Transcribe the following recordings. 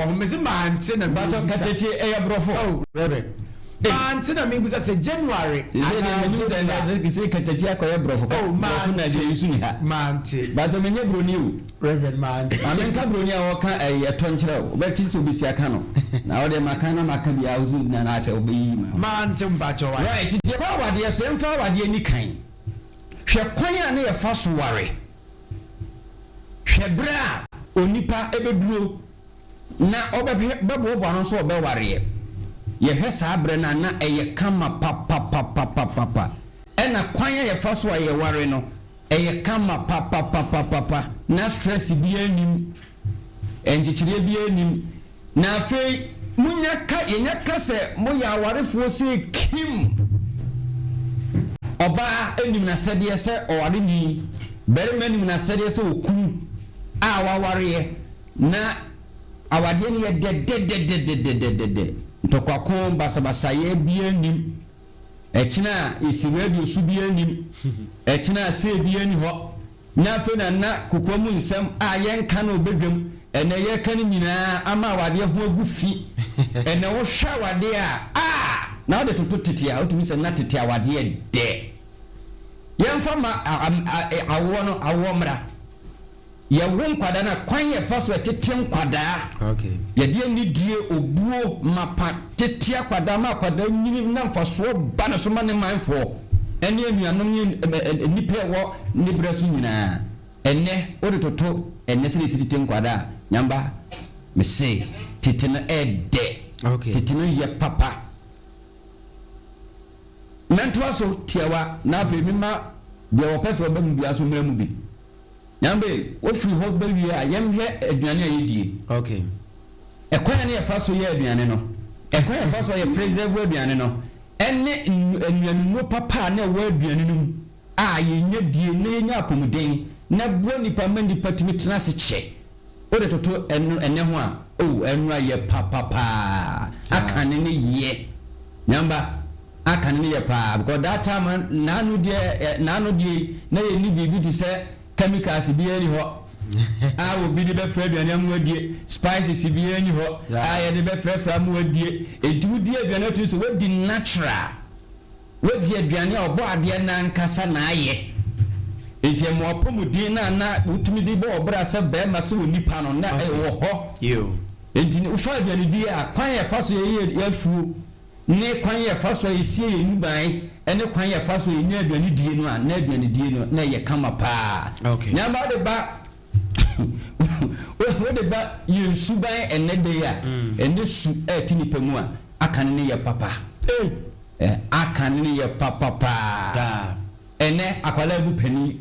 wɔ ho, mese mante na Batɔ mebisa. Katakye ɛyɛ borɔfo. Oh, Reverend. Mante na mebisa sɛ January Sɛ deɛ anaa menim sɛ January. ɛnɛ sɛ katakye akɔyɛ borɔfo ka Oh, borɔfo na mante. deɛ yi so ni ha. Mante. Batɔ menyɛ buroni o. Reverend, mante. Maame nka buroni a wɔka ɛyɛ ɛtɔ nkyerɛ o. Wobɛte sɛ obi si aka no. Na wɔde maka na maka bi a wosu na na asɛ wobɛyi ma. Mante, mpakyɛ wa. Right, nti ɛkɔ awadeɛ so, yɛmfa awadeɛ ni kan. Hwɛ kwan a ne yɛfa so ware. Hwɛ berɛ a onipa ɛbɛduro na ɔbɛhwɛ bɛboaboa no nso ɔbɛwareɛ. Yɛhwɛ saa berɛ no a, na ɛyɛ kama papapapapapa. Ɛna kwan a yɛfa so a yɛware no ɛyɛ kama papapapapa, na stress biara nim, nkyekyereɛ biara nim. Na afei munya ka, yɛnya ka sɛ moyɛ awarefoɔ sɛ kim, ɔbaa anim n'asɛdeɛ sɛ ɔware ni, barima anim n'asɛdeɛ sɛ okunu a wawareɛ, na awadeɛ no yɛ dɛdɛdɛdɛdɛdɛdɛ, ntɔkwako basabasayɛ biara nim, ɛkyena a yɛsi radio so biara nim, ɛkyena a see biara ni hɔ. Na afei na kokoa mu nsɛm a yɛnka no obɛdwam, ɛnɛ yɛka no nyinaa ama awadeɛ ho agu fi. Ɛnɛ wohwɛ awadeɛ a na wode toto tete a, wotumi sɛ na tete awadeɛ dɛ. Yɛmfa ma awoɔ no, awoɔ mmra, yɛwo nkwadaa no a, kwan yɛfa so ɛtete nkwadaa, yɛde anidie, obuo mapa tete akwadaa ma akwadaa nyini na mfasoɔ ba ne so ma ne manfoɔ ɛne anuanom ne nnipa a ɛwɔ ne berɛ so nyinaa. Ɛnɛ wode toto ɛnɛ sɛ yɛsi tete nkwadaa a, nyamba mese tete no ɛɛdɛ. Tete no yɛ papa. Mɛntoa so tiawa na afei mema deɛ wɔpɛ sɛ ɔba mu biara so mmra mu bi. Nyambe wofiri hɔ bɛwie a, yɛmhwɛ aduane a yɛdie. Ɛkwan a ne yɛfa so yɛ aduane no, ɛkwan a yɛfa so yɛ preserve aduane no, ɛne nnuanennuro papa a na ɛwɔ aduane no mu a yɛnya die na yɛnya apɔmuden na boa nipa ma nipa tumi tena ase kyɛ, wode toto ɛno ɛnɛ ho a, o ɛno ayɛ papapaa. Aka ne ne yɛ nyamba, aka ne ne yɛ paa, because that time naano deɛ naano deɛ na yɛni biribi te sɛ chemicals biara ni hɔ a obi de bɛfrɛ aduane amu adie, spices biara ni hɔ a yɛde bɛfrɛfrɛ amu adie. Enti wodi aduane atu sɛ wadi natural, wadi aduane a ɔbɔ adeɛ nankasa na ayɛ. Enti ɛmo apɔmuden na wotumi de bɔ ɔbra sɛ bɛrima sɛ onipa no na ɛwɔ hɔ. Enti wofa aduane di a, kwan yɛ fa so yɛyɛ yɛafuo ne kwan yɛ fa so a yɛsie yɛn nuban ɛne kwan yɛ fa so yɛnya aduane die no a, na aduane die no na ɛyɛ kama paa. Nyamba wode ba, wode ba yɛn suban ɛnɛ de yi a, ɛnɛ su ɛɛte nipa mu a, aka ne ne yɛ papa. Ɛ aka ne ne yɛ papa paa. Ɛnɛ akwadaa bu panin,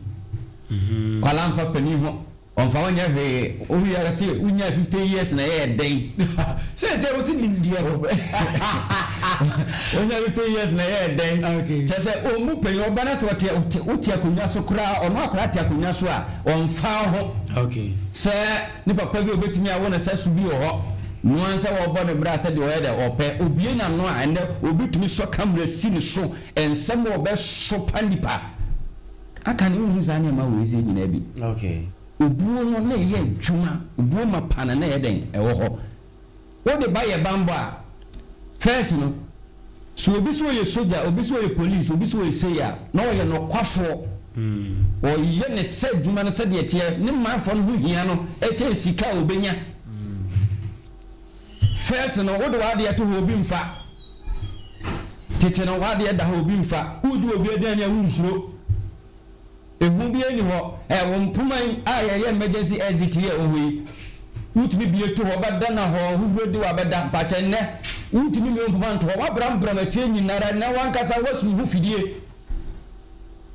kwalaa nfa panin ho, ɔnfa wɔn nyɛ hwee. Owi ase wonya 50 years na ɛyɛ dɛn? Sɛ wosi nimdeɛ no. Wonya 50 years na ɛyɛ dɛn? Kyɛ sɛ ɔmu panyin ɔba na sɛ ɔte ɔte wote akonnwa so koraa, ɔno akwadaa te akonnwa so a, ɔnfa ho sɛ ne papa bi a obetumi awo ne sɛ so bi wɔ hɔ noa sɛ wɔbɔ ne bra sɛ deɛ ɔyɛ dɛ ɔpɛ obie n'ano a. Ɛnɛ obi tumi sɔ camera si ne so, nsɛm a ɔbɛso pa nipa aka ne wohu saa nneɛma wɔ esi nyinaa bi. Obuo no na ɛyɛ adwuma, obuo ma pa no na ɛyɛ dɛn ɛwɔ hɔ. Wode ba yɛ bambɔ a, first no so obi sɛ ɔyɛ soja, obi sɛ ɔyɛ police, obi sɛ ɔyɛ sei a, na ɔyɛ nɔkwafoɔ, ɔyɛ ne sɛ adwuma no sɛdeɛ teɛ, ne manfoɔ no ho hia no ɛkyɛn sika a obɛnya. First no, wode w'adeɛ to hɔ, obi mfa. Tete no, w'adeɛ da hɔ, obi mfa. Wodi obi aduane a, wonsuro, ehu bi ani hɔ. Ɛ wɔn mpoma yi a yɛyɛ emergency exit yi a ɛwɔ hɔ yi, wotumi bie to hɔ, bɛda na hɔ huhuro di wa bɛda mpakyɛ. Nnɛ wotumi mie mpoma nto hɔ, wabrambram akyire nyinara na wankasa wasum ho fidie.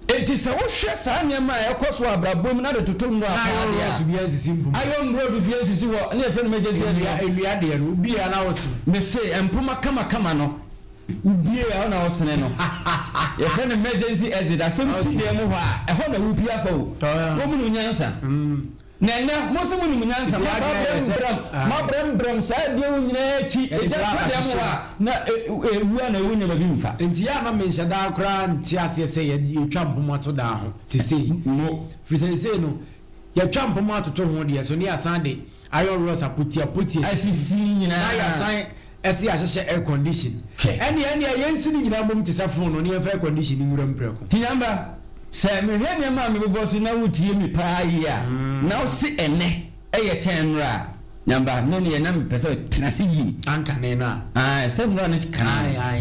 Enti sɛ wohwɛ saa nneɛma a ɛkɔ so abrabɔ mu na de toto nnuro apaadeɛ a, bi ansisi mpoma. Ayɔ nnuro bi ansisi hɔ ne yɛfrɛ no emergency exit. Nnua deɛ no obi a na wɔsi. Mese mpoma kamakama no wobie a, ɔna ɔsene no, yɛfrɛ no emergency exit. Asɛm si dan mu hɔ a, ɛhɔ na wopie afa o. Wɔn mu no nyansa na ɛnɛ mo sɛ mo nim nyansa mo sa brɛmbrɛm mo abrɛmbrɛm saa adeɛ wo nyinaa akyi egya to dɛm hɔ a, na ewu a na ewu nyama bi nfa. Nti yɛ a na menhyɛ daa koraa nte aseɛ sɛ yɛtwa mpoma to daa ho sesei mo firi sɛ sesei no yɛtwa mpoma atoto ho deɛ so ne yɛasan de. Iron rods apotia potia asisi na nyinaa. Yɛasan ɛsɛ yɛahyehyɛ air condition. Hwɛ. Ɛneɛ yɛnsi ne nyinaa mmom te sɛ phone no ne yɛmfa air condition ne nwura mu prɛko. Nti Nyamba, sɛ mehwɛ nneɛma a mebobɔ so na wotie mi paa yie a, na wose ɛnɛ ɛyɛ kyɛn nnora a, Nyamba, ne neɛ na mepɛ sɛ tena ase yie. Ankane no a. Ah, sɛ nnora no ka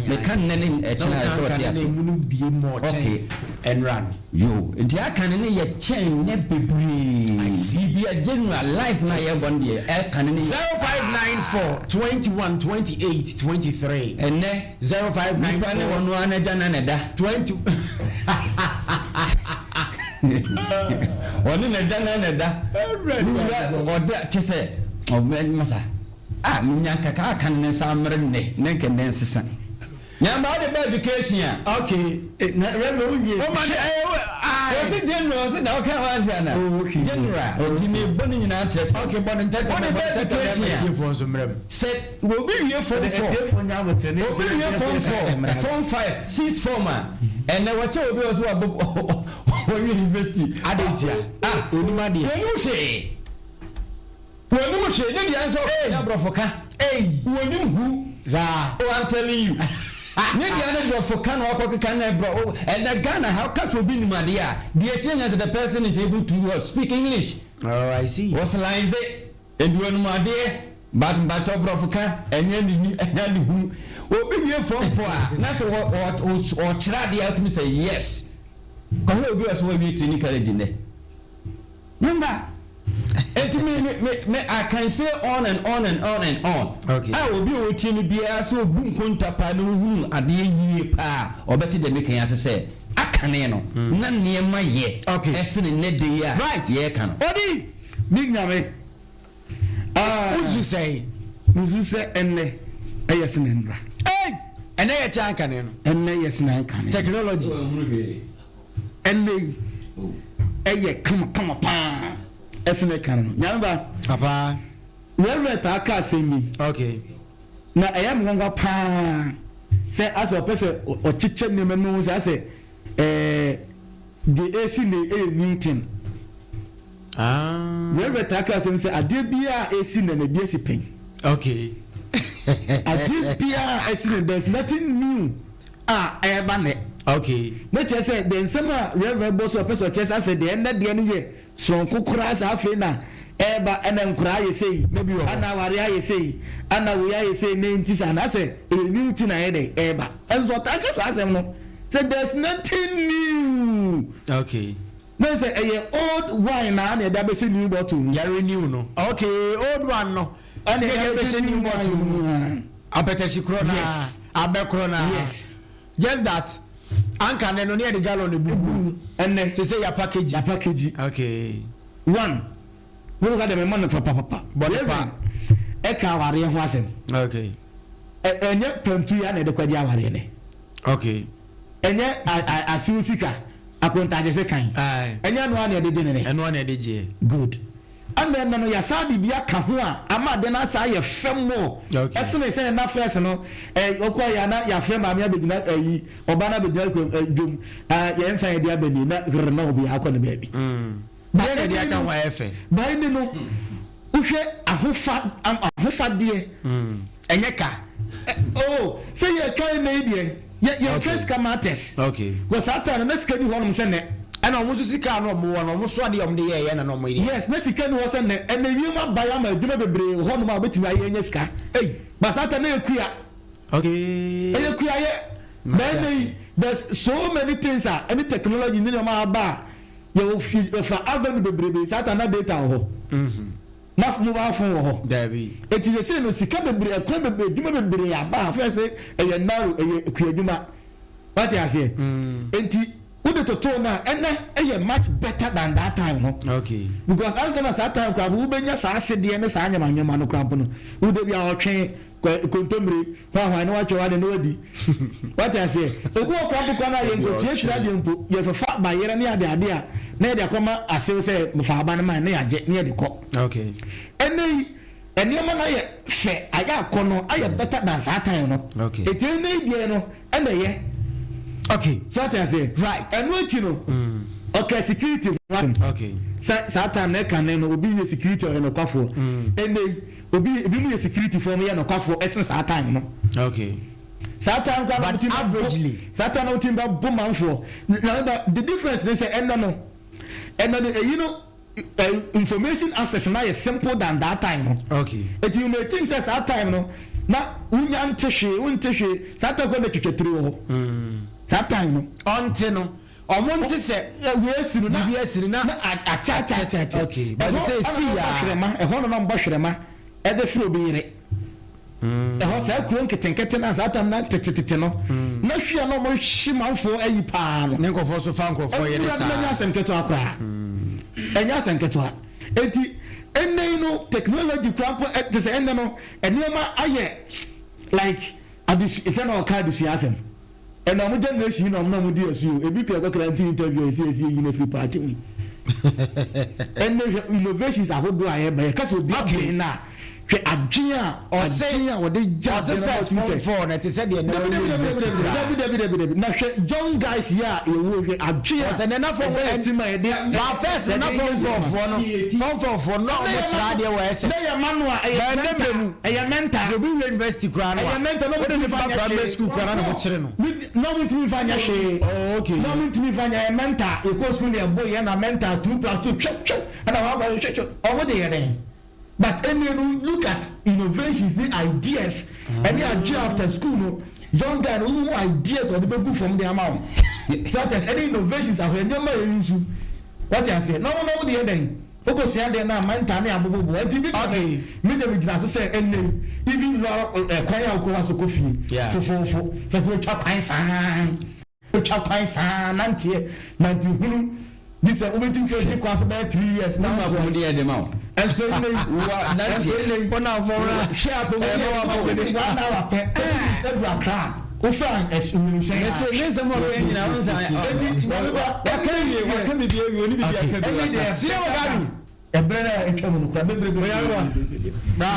meka nnɛ ne ɛkyena a, sɛ wɔte ase. Mu no bie mɔ Okay. kyɛn ɛnora no. Yo, nti aka ne yɛ kyɛn nnɛ bebree. Biribia general life na yɛbɔ no deɛ, ɛka ne ne yɛ 0594 21 28 23. Ɛnɛ 0594 nipa ne wɔno ara n'agya na ne da 20. Ɔne ne da na ne da wura ɔda kyɛ sɛ ɔmɛ masa a menya nkaka aka ne nsa mmerɛ nnɛ ne nkɛ nnɛ nsesa. Nyamba, wode ba education a, Okay. Na Reverend, wo wie. Ɔma ne ɛyɛ wɔsi general sɛ na ɔka wa nti ana. Oh, okay. General, nti mi bɔ ne nyinaa kyerɛkyerɛ. Okay, bɔ ne ntɛtɛ. Wode ba education a, Atiefoɔ nso mmerɛ mu. Sɛ obi wie form four, Etiefo nya abotire ne obi wie form four, form five, six form a, ɛnɛ wɔkyɛ obi wɔ so wabɔ wɔwie university. Ade ntia? Ah. Onim adeɛ. Wɔnum hwee, wɔnum hwee. Ne deɛ nso ɔkɔhyɛ aborɔfo ka. Ei. Wɔnum hu. Zaa. Oh, I'm telling you, ne deɛ ne borɔfo ka na ɔkɔ keka na ɛborɔ. Ɛnɛ Ghana ha, ɔka sɛ obi nim adeɛ a, deɛ ɛkyerɛ nyɛ sɛ the person is able to what, speak English. Oh, I see. Wɔselaise nti wɔnum adeɛ, but mbakyɛ borɔfo ka ɛnyɛ ne ni, ɛnyɛ ne hu. Obi wie form four a, na sɛ wɔ wɔ ɔkyerɛ adeɛ a, ɔtumi sɛ yes. Kɔhɛ obi wɔ so wɔwie training college nnɛ. Number eti me I can say on and on and on and on. A obi a otie mi biara sɛ obu nkonta paa na ohunu adeɛ yie paa, ɔbɛte deɛ meka yi ase sɛ akane no na nneɛma yɛ ɛsene nnɛ de yi a yɛreka no. Odi. Big Nyame. Ah, Wosu sɛn? Musu sɛ ɛnnɛ ɛyɛ sene nnora. Ei, ɛnɛ yɛ kyɛn ankane no. Ɛnnɛ yɛ sene ankane. Technology. Ɛnnɛ yi ɛyɛ kamakama paa ɛsene kan no. Nyame ba. Papa. Reverend taa ka asɛm bi. Na ɛyɛ me nwanwa paa sɛ asɛ ɔpɛ sɛ ɔkyekyɛ nneɛma mu sɛ asɛ deɛ esi ne ɛyɛ new thing. Ah. Reverend taa ka asɛm sɛ adeɛ biara a esi na ebi esi pɛn. Adeɛ biara a esi na there is nothing new a ɛreba nɛ. Ne kyerɛ sɛ deɛ nsɛm a Reverend bɔ so ɔpɛ sɛ ɔkyerɛ sɛ asɛ deɛ ɛnɛ deɛ no yɛ soronko koraa sɛ afei na ɛreba, ɛna nkoraa ayɛ sei, Maybe wɔ hɔ. ɛna aware ayɛ sei, ɛna wei ayɛ sei, ne nti saa na asɛ ɛyɛ new thing ayɛ dɛ ɛreba. Ɛnso ɔtaa ka saa asɛm no sɛ there is nothing new. Ne sɛ ɛyɛ old wine na ɛde abɛhyɛ new bottle mu. Yɛ renew no. Okay, old one no. Ɛna Yɛ ɛde bɛhyɛ new bottle mu. Apɛtɛsi korɔ na. Abɛ korɔ na. Just that anka ne no ne yɛde gallon ebubu. Ɛnɛ Sese yɛ package. Yɛ package. One wɔn ka dɛmɛ ma no papapapa. Bɔ ne pa. Reverend ɛka awareɛ ho asɛm. Ɛnyɛ pɛntu ya na ɛde kɔgye awareɛ nɛ. Ɛnyɛ asew sika akontagye se kan. Ɛnyɛ no a na ɛde gye ne nɛ. Ɛno na ɛde gye. Good. Ɛna ɛnɛ no yasa de bi aka ho a ama ade no asa ayɛ fɛm mɔ. Okay. Ɛsene sɛ na first no ɔkɔ yɛ ana yɛafrɛ maame abɛgyina ɛyi ɔba no abɛgyina dwom yɛn nsa yɛde abɛni na rrr na ɔbi akɔ ne baabi. Deɛ na ɛde aka ho ayɛ fɛ. Baa ni no, wohwɛ ahofadeɛ. Ɛnyɛ ka. Oh, sɛ yɛka ɛnɛ yi deɛ yɛnka sika matters. Because saa time no na sika ni hɔnom sɛ nɛ. Ɛna ɔmo nso sika no ɔmo wɔ no, ɔmo so adeɛ ɔmo de yɛɛyɛ na ɔmo yɛ. Yes, na sika ni hɔ sɛ nɛ. Ɛnɛ wiem aba yɛ ama adwuma bebree wɔ hɔnom a wobɛtumi ayɛ anya sika. Ei. But saa time na yɛ kua. Ɛyɛ kua yɛ. Mate Na ɛnɛ yi ase. there's so many things a ɛne technology ne nneɛma aba a yɛwɔ fi yɛfa avenue bebrebe. Saa time na data wɔ hɔ. Na mobile phone wɔ hɔ. Dabi. Eti sɛ sɛ no sika bebree, ɛkwan bebree, adwuma bebree aba a first ne ɛyɛ narrow, ɛyɛ kua adwuma. Wate aseɛ? Enti wode toto no a, ɛnɛ ɛyɛ much better than that time no. Because ansa na saa time koraa po wobɛnya saa asedeɛ ne saa nneɛma nneɛma no koraa po no, wode bi a ɔtwe kontommire hwanhwan ne watwe wade ne wadi. Wate aseɛ? Obi wɔ koraa po koraa no a yɛnkɔtua kyerɛ adeɛ mpo, yɛfefa bayerɛ ne ade ade a na yɛde akɔma asew sɛ fa aba no ma ne yɛagye ne yɛde kɔ. Ɛnɛ yi nneɛma no ayɛ fɛ, ayɛ akɔnɔ, ayɛ better than saa time no. Eti ɛnɛ yi deɛ no ɛna ɛyɛ. So ate aseɛ? Right. Ɛno akyi no, Ɔka security ho asɛm. Sɛ saa time na ɛka ne no, obi yɛ security, ɔyɛ nɔkwafoɔ. Ɛnɛ yi, obi ebi mu yɛ security foɔ, ɔmo yɛ nɔkwafoɔ ɛsen saa time no. Saa time kora But averagely. Saa time na wotim bɛ bo manfoɔ na ba. The difference ne sɛ ɛnɛ no eyi no information access na yɛ simple than that time no. Eti you may think sɛ saa time no na wonya nte hwee, wonte hwee. Saa time kora na twitwa tiri wɔ hɔ saa time no. Ɔnte no, ɔmo nte sɛ wei esi no na biribi asi no na na akyɛ akyɛ akyɛ akyɛ. Okay, but sɛ esi ya hwerɛma ɛhɔ no na mbɔ hwerɛma ɛde firi obi yere ɛhɔ. Saa kuro nketenkete na saa time na tetetete no na hwia na ɔmo hye manfoɔ ayi paa no. Ne nkɔfoɔ so fa nkurɔfoɔ yɛ ne ɛwura saa. Ɛnyɛ asɛm ketewa koraa, ɛnyɛ asɛm ketewa. Eti ɛnɛ yi no, technology kura mpo ɛ te sɛ ɛnɛ no nneɛma ayɛ like adesu sɛ na ɔka adesua asɛm. Ɛna ɔmo generation yi na ɔmo na ɔmo di ɛso yi o, ebi kura kɔkɔrɔ nti interview a esi yi na efiri party mu yi. Ɛnɛ hwɛ innovations ahodoɔ a yɛba, yɛ kasa obi adwene na hwɛ adwene a adwene a wɔde gya. Ɔse first form four na ɛte sɛ deɛ dabi dabi dabi dabi dabi dabi dabi dabi. Na hwɛ young guys yi a yɛwɔ, hwɛ adwene a ɔsɛ nana form ɛbɛyɛ ti ma yɛde ba first na form four foɔ no, form four foɔ no na ɔmo kyerɛ adeɛ wɔ SS. Ne yɛ manual, ɛyɛ Bɛn ne mental mu. Ɛyɛ mental. Obi wie university koraa no ɛyɛ a mental na wode ɔmo ne tumi ba fa nyɛ primary hwee. school koraa na mo kyerɛ no. Na ɔmo ntumi fa nyɛ hwee. Oh, okay. Na ɔmo ntumi fa nyɛ, ɛyɛ mental. Yɛkɔ school ne ɛbɔ yɛ na mental, 2 plus 2, twɛ twɛ, ɛna wɔn abɔ twɛ twɛ, ɔmo de yɛ dɛ. But ɛnɛ no, look at innovations ne ideas ɛne adwe after school no, young guy no wɔn ideas ɔde bɛ gu fam de ama wɔn so ɛne innovations ahɔ nneɛma yɛ yusu wɔte aseɛ na wɔn na wɔn de yɛ dɛ wokɔ sua deɛ na mental ne abobobo. Nti bi mi de mi gyina so sɛ ɛnɛ even lɔrɔ ɛkwan a wokɔ ha so kɔ fie fofofo fɛsɛ otwa kwan saa, otwa kwan saa, nanteɛ nante hunu bi sɛ wobɛtumi kɔ edi kwan so bɛyɛ 3 years na wɔn apɔmuden yɛ de ma wo. Ɛnso ɛnɛ yi Wa ɛnso nanteɛ. ɛnɛ yi wɔn afɔra hwɛ apɔmuden yɛ de ma wo. One hour pɛ ɛtumi sɛ du Akra wofa ɛnwomhyɛn. Mese ne nsɛm a ɔka nyinaa wo nsa. Eti wɔn ba waka wie, waka bibi awie, oni bibi aka bi wasa. Sie wɔ gabi. Ɛbrɛ na atwa mu no kora bebrebe. Bra.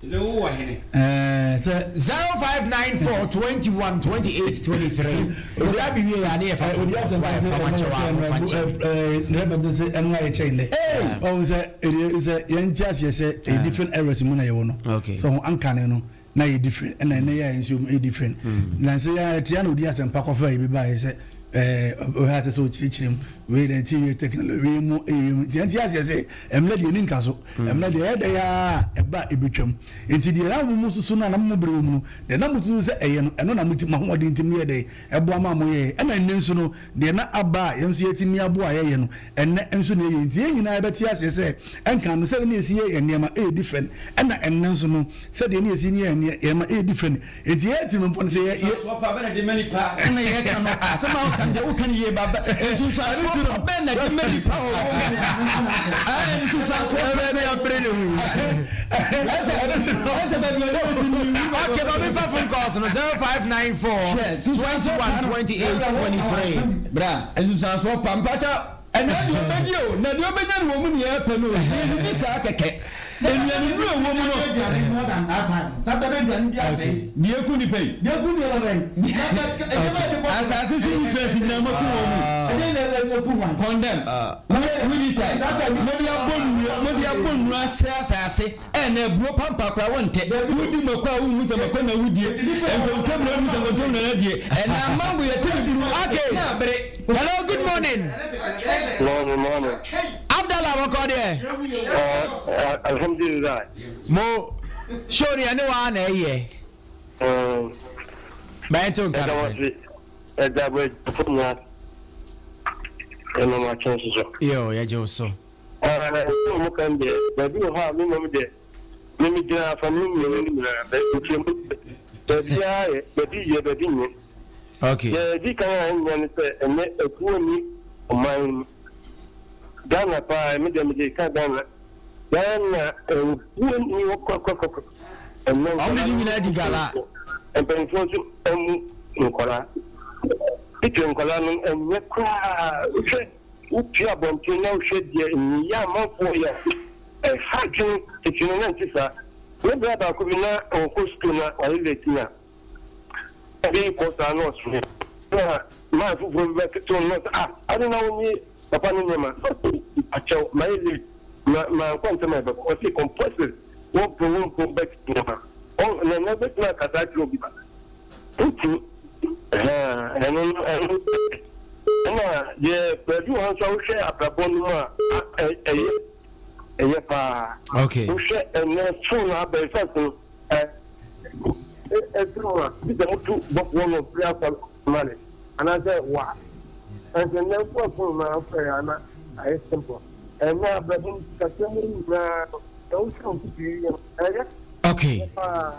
Sɛ wowɔ hene. Sɛ 0594 21 28 23 odi abi wie ya ne yɛ fa. Odi asɛm pa sɛ fa kyɛ wa fa kyɛ. Nrɛbɛn sɛ ɛno ayɛ kyɛn dɛ ɔhu sɛ ɛdeɛ sɛ yɛnte aseɛ sɛ ɛyɛ different errors mu na yɛwɔ no. Sɛ ho ankane no na yɛ different, ɛna ɛnɛ yɛ a nso yɛ different. Na sɛ yɛ ɛte ya na odi asɛmpa kɔfa yi bi ba yɛ sɛ ɔhɛ asɛ sɛ ɔkyerɛkyerɛ mu wei dɛ nti wei technology wei mu ɛyɛ wei mu, nti yɛnte aseɛ sɛ ɛmmerɛ deɛ ni nka so, ɛmmerɛ deɛ ɛyɛ dɛ yɛ a ɛba ɛbɛtwam. Nti deɛ na mo soso no a na mo bere wɔ mu no deɛ na mo soso sɛ ɛyɛ no, ɛno na mo ti mo ahoɔden ti mo yɛ dɛ ɛboa ma mo yɛ. Ɛna nnɛ nso no deɛ na aba a yɛn nso yɛtumi aboa a yɛyɛ no ɛnnɛ nso na ɛyɛ. Nti yɛn nyinaa yɛbɛte aseɛ sɛ ɛnka no sɛdeɛ ne yɛsi yɛ yɛn nneɛma ɛyɛ different, ɛna ɛnnɛ nso no sɛdeɛ ne yɛsi yɛ nneɛma ɛyɛ different. Nti yɛyɛ ti mpo no sɛ yɛ Nsusuasoɔ pa bɛn na de ma nipa ɛna yɛka no asɛm a woka no deɛ woka no yie ba nsusuasoɔ pa bɛn na de ma nipa wɔ wɔ mu ɛɛ nsusuasoɔ pa ɛbɛ ne abere ne ho yi. Ɛsɛ baabi a ɔde si no yi. Okay, but me fa phone calls no 0594 21 28 23. Bra nsusuasoɔ pa mpata ɛna deɛ ɔbɛdi o na deɛ ɔbɛnya no wɔ mu ne yɛpɛ no o yɛdidi saa kɛkɛ nnuane nnu a ɛwɔ mu no. Aduane more than that time Saturday aduane bi asɛe. Deɛ eku nipa yi. Deɛ eku nneɛma bɛyi nneɛma yɛ de bɔ. Asase so nutrients nyinaa ma ku wɔn mu. Ɛdeɛ na eku wɔn. Condemn weedicide mode abɔ nnua, mode abɔ nnua ahyɛ asase ɛna aburo pampa koraa wɔntɛ wodi mako a wohu sɛ mako na wodie, nkontomire wohu sɛ nkontomire na die, ɛna amango yɛte ne buru Okay. na abere. Hello, good morning. Morning, morning. Abdallah bɔkɔ deɛ. Alhamdulillah. Mo show ni ɛne wa na ɛyɛ. Bɛyɛ nti nka Ɛda no. wase. Ɛda bɔ ɛfo nyinaa. Ɛna mo akyɛn soso. Yo, yɛgye wo so. Ɛɛ mo kan deɛ, baabi wɔ hɔ a me mmom deɛ, me me gyina afa no mmienu no nyinaa, baabi mu baabi ara yɛ, baabi yɛ, baabi nyɛ. Deɛ ɛdi kan a ɛnyɛ ne sɛ ɛnɛ akuo ni ɔman mu. Ghana paa, me deɛ mede ka Ghana. Ghana akuo ni hɔ kɔkɔkɔkɔ. Ɛnɛ Ɔmo de ne nyinaa di gala. Mpanyinfoɔ nso ɛmu nkwadaa. Titire nkwadaa no ɛnyɛ koraa. Wohwɛ wopue abɔnten na wohwɛ deɛ nneyɛɛ amanfoɔ yɛ a, ɛha adwene. Tete no na ɛnte saa. Me bra baako bi na ɔkɔ sukuu na wayɛ late na ɛde kɔ saa na ɔsome na maa foforɔ bi bɛtoto no na ɔsɛ ah ade na wonye. Papa ne nneɛma ɔse akyɛw mayɛ late ma mankɔ ntɛm a ɛbɛkɔ ɔse compulsory wo mpo wo mpo bɛkyɛ nneɛma ɔn na ɛnɛ wobɛtumi akasa akyerɛ obi ba wontumi ɛhaa ɛno no ɛno ɛna deɛ baabi wɔ hɔ nso a wohwɛ abrabɔ no mu a ɛyɛ ɛyɛ paa okay wohwɛ ɛnɛ phone abɛ first no ɛ ɛduru mu a bi sɛ motu bɔfoɔ no firi afa mane anaasɛ wa ɛnso nnɛ mpo phone ma wofrɛ yɛ ana ayɛ simple ɛnɛ abrabɔ mu sikasɛm mu nyinaa no sɛ wohwɛ wo titiri yɛ ɛyɛ okay paa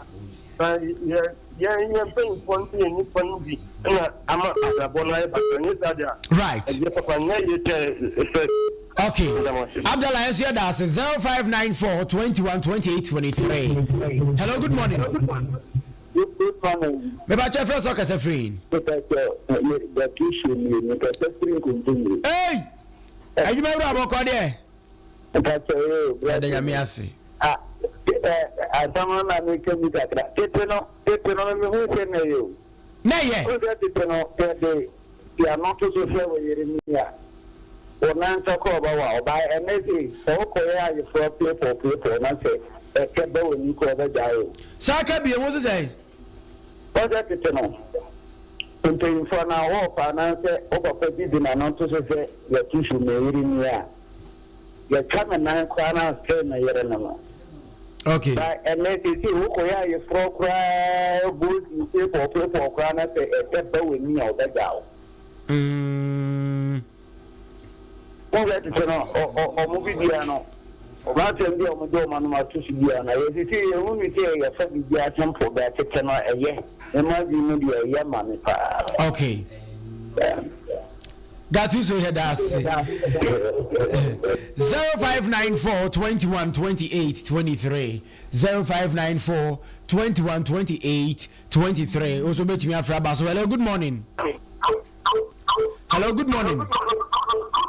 na yɛ yɛn yɛn mpanyinfoɔ no yɛn nipa no bi na ama abrabɔ no ayɛ basa nyɛ saa deɛ ɛyɛ papa nyɛ yɛ sɛ sɛ. Okay. Abdallah yɛn nso yɛ da ase 0594 21 28 23. Hello, good morning. Good morning. Mepa kyɛ frɛ sɛ ɔkasa firi. Mepa kyɛ mekasa firi Nkontomire. Hey! Adwuma wura bɔkɔ deɛ. Mepa kyɛ yɛ Yɛda Nyame ase. Ah, asɛm no na meka bi kakra. Tete no, tete no mehu sɛ na ɛyɛ o. Na yɛ. Wo sɛ tete no yɛde yɛano to so sɛ wo yere ni a, wo nan nsa kɔ ɔba wa ɔbaa. Ɛnɛ sei sɛ wokɔyɛ ayeforɔ piepɔ piepɔ na sɛ ɛkɛ bɛ w'ani kɔ ɔbɛgyae o. Saa ka bie mo sesɛ. Wo sɛ tete no mpanyinfoɔ na wɔɔfa anaasɛ wo papa bi de n'ano to so sɛ yɛto so me yere ni a, yɛtwa me nan koraa na asɛ me yere no no. Okay. Ba ɛnɛ sisi wokɔyɛ ayeforɔ koraa bosi piepɔ piepɔ koraa na sɛ ɛkɛ bɛ w'ani a ɔbɛgya wo. Wọ́n sɛ tete no ɔmo bi bia no ɔmo asɛm bi a ɔmo de ɔmo anom ato so bia no yɛ sisi yɛhu ne sɛ yɛfa biribi asempo bɛ tete no ɛyɛ mma adwene mu deɛ ɛyɛ ma me paa. Okay. Gatuso yɛ da ase. 0594 21 28 23 0594 21 28 23. Also betumi afra ba so. Hello, good morning. Hello, good morning.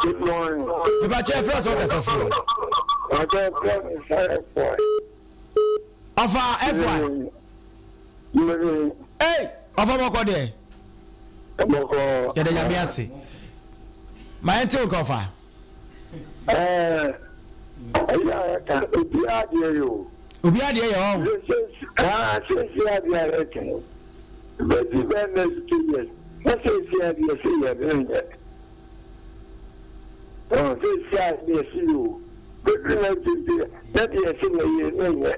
Good morning. Mepa kyɛ frɛ sɛ ɔkasa firi. Ɔjɔ fẹ́ mi sáré fọ́. Ɔfa FY. Mmiri. Hey, ɔfa bɔkɔ deɛ. Bɔkɔ. Yɛda Nyame ase. Ma yɛn te wo ka ɔfa. Ɛɛ ɛyɛ a yɛka obiara deɛ yɛ o. Obiara deɛ yɛ ɔn. Aa sɛsi adeɛ a yɛka yi. Bɛsi bɛn next 2 years. Na sɛsi adeɛ sɛ yɛ ne nyɛ. Ɔn sɛsi adeɛ sɛ yɛ o. Bɛbi na tete na deɛ sɛ na yɛ ne nyɛ.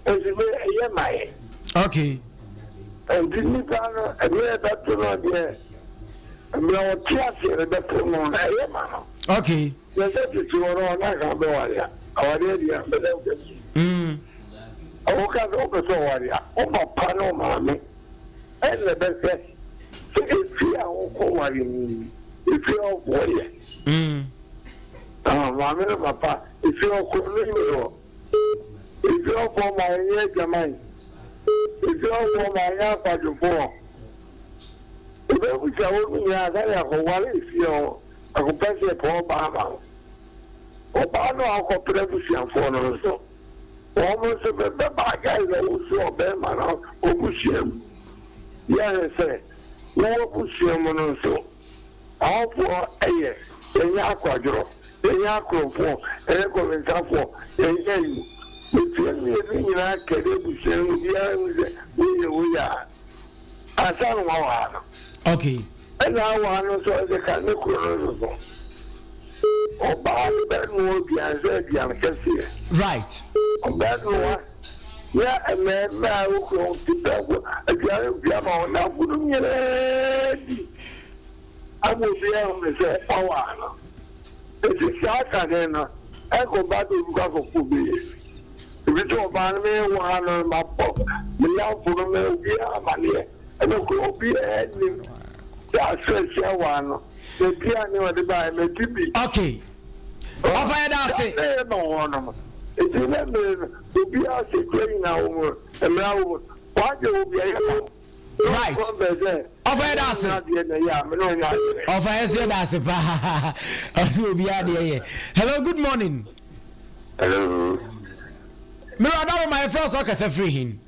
Nti bɛ ɛyɛ ma yɛ. Okay. Nti nipa no ɛdeɛ bɛto no deɛ mmerɛ ɔte aseɛ no bɛto no no ɛyɛ ma no. Okay. Yɛ sɛ tete wɔ no ɔna ka bɛware a awareɛ deɛ bɛdɛ wokɛ ɔwo ka sɛ wopɛ sɛ ɔware a wo papa ne wo maame ɛnna bɛhwɛ sɛ ɛfie a wokɔ ware mu yi ɛfie a ɔfoɔ yɛ maame ne papa ɛfie ɔkɔ no yɛ hɔ ɛfie ɔfoɔ ma ɛnyɛ adwaman ɛfie ɔfoɔ ma ɛnyɛ akwadwofoɔ ɛbɛbusa wo no nyinaa sɛne akɔware ɛfie hɔ akɔpɛ sɛ ɛpɛ ɔbaa ma wo ɔbaa no a ɔkɔpere abusuafoɔ no nso wɔn nso bɛbɛba agyae sɛ woso ɔbɛrima no ɔbusua mu yɛhwɛ sɛ wowɔ busua mu no nso ahɔfoɔ ɛyɛ yɛnyɛ akwadworɔ yɛnyɛ akorɔmfoɔ yɛnyɛ kɔmɛnsafoɔ yɛnyɛ ayi efie mmienu nyinaa kɛde abusua no obiara hu sɛ woyɛ woyɛ a ansa no wawaa no. Okay. Ɛna awaa no nso ɛsɛ ka ne kuro no nso so ɔbaa no bɛnoa aduane sɛ aduane kɛseɛ. Right. Ɔbɛnoa yɛ mmarima a wokura wɔn ti pɛ aduane dua ma wɔn namfo no nyinaa di ama obiara hu sɛ wawaa no. Eti saa kane no ɛkɔ ba de obi kɔ akɔfo bi yɛ ebi sɛ ɔbaa no meyɛ wɔ ha no ma bɔ me namfo no mɛ obiara amaneɛ ɛna kuro obiara nim sɛ asɛ ahyia waa no aduane ɔde ba mɛdi bi. Okay. Ɔfa yɛ da ase. Ɛyɛ ma wɔn no eti na mmiri no obiara sɛ kura nyinaa wɔ mu mmira wɔ mu wagye obiara yɛ ma. Right. Ɔfa yɛ da ase. Ɔfa yɛ so yɛ da ase paa. Ɔsɛ obiara deɛ yɛ. Hello, good morning. Hello. Mmerɛ ɔdawɔ ma yɛfrɛ sɛ ɔkasa firi hin.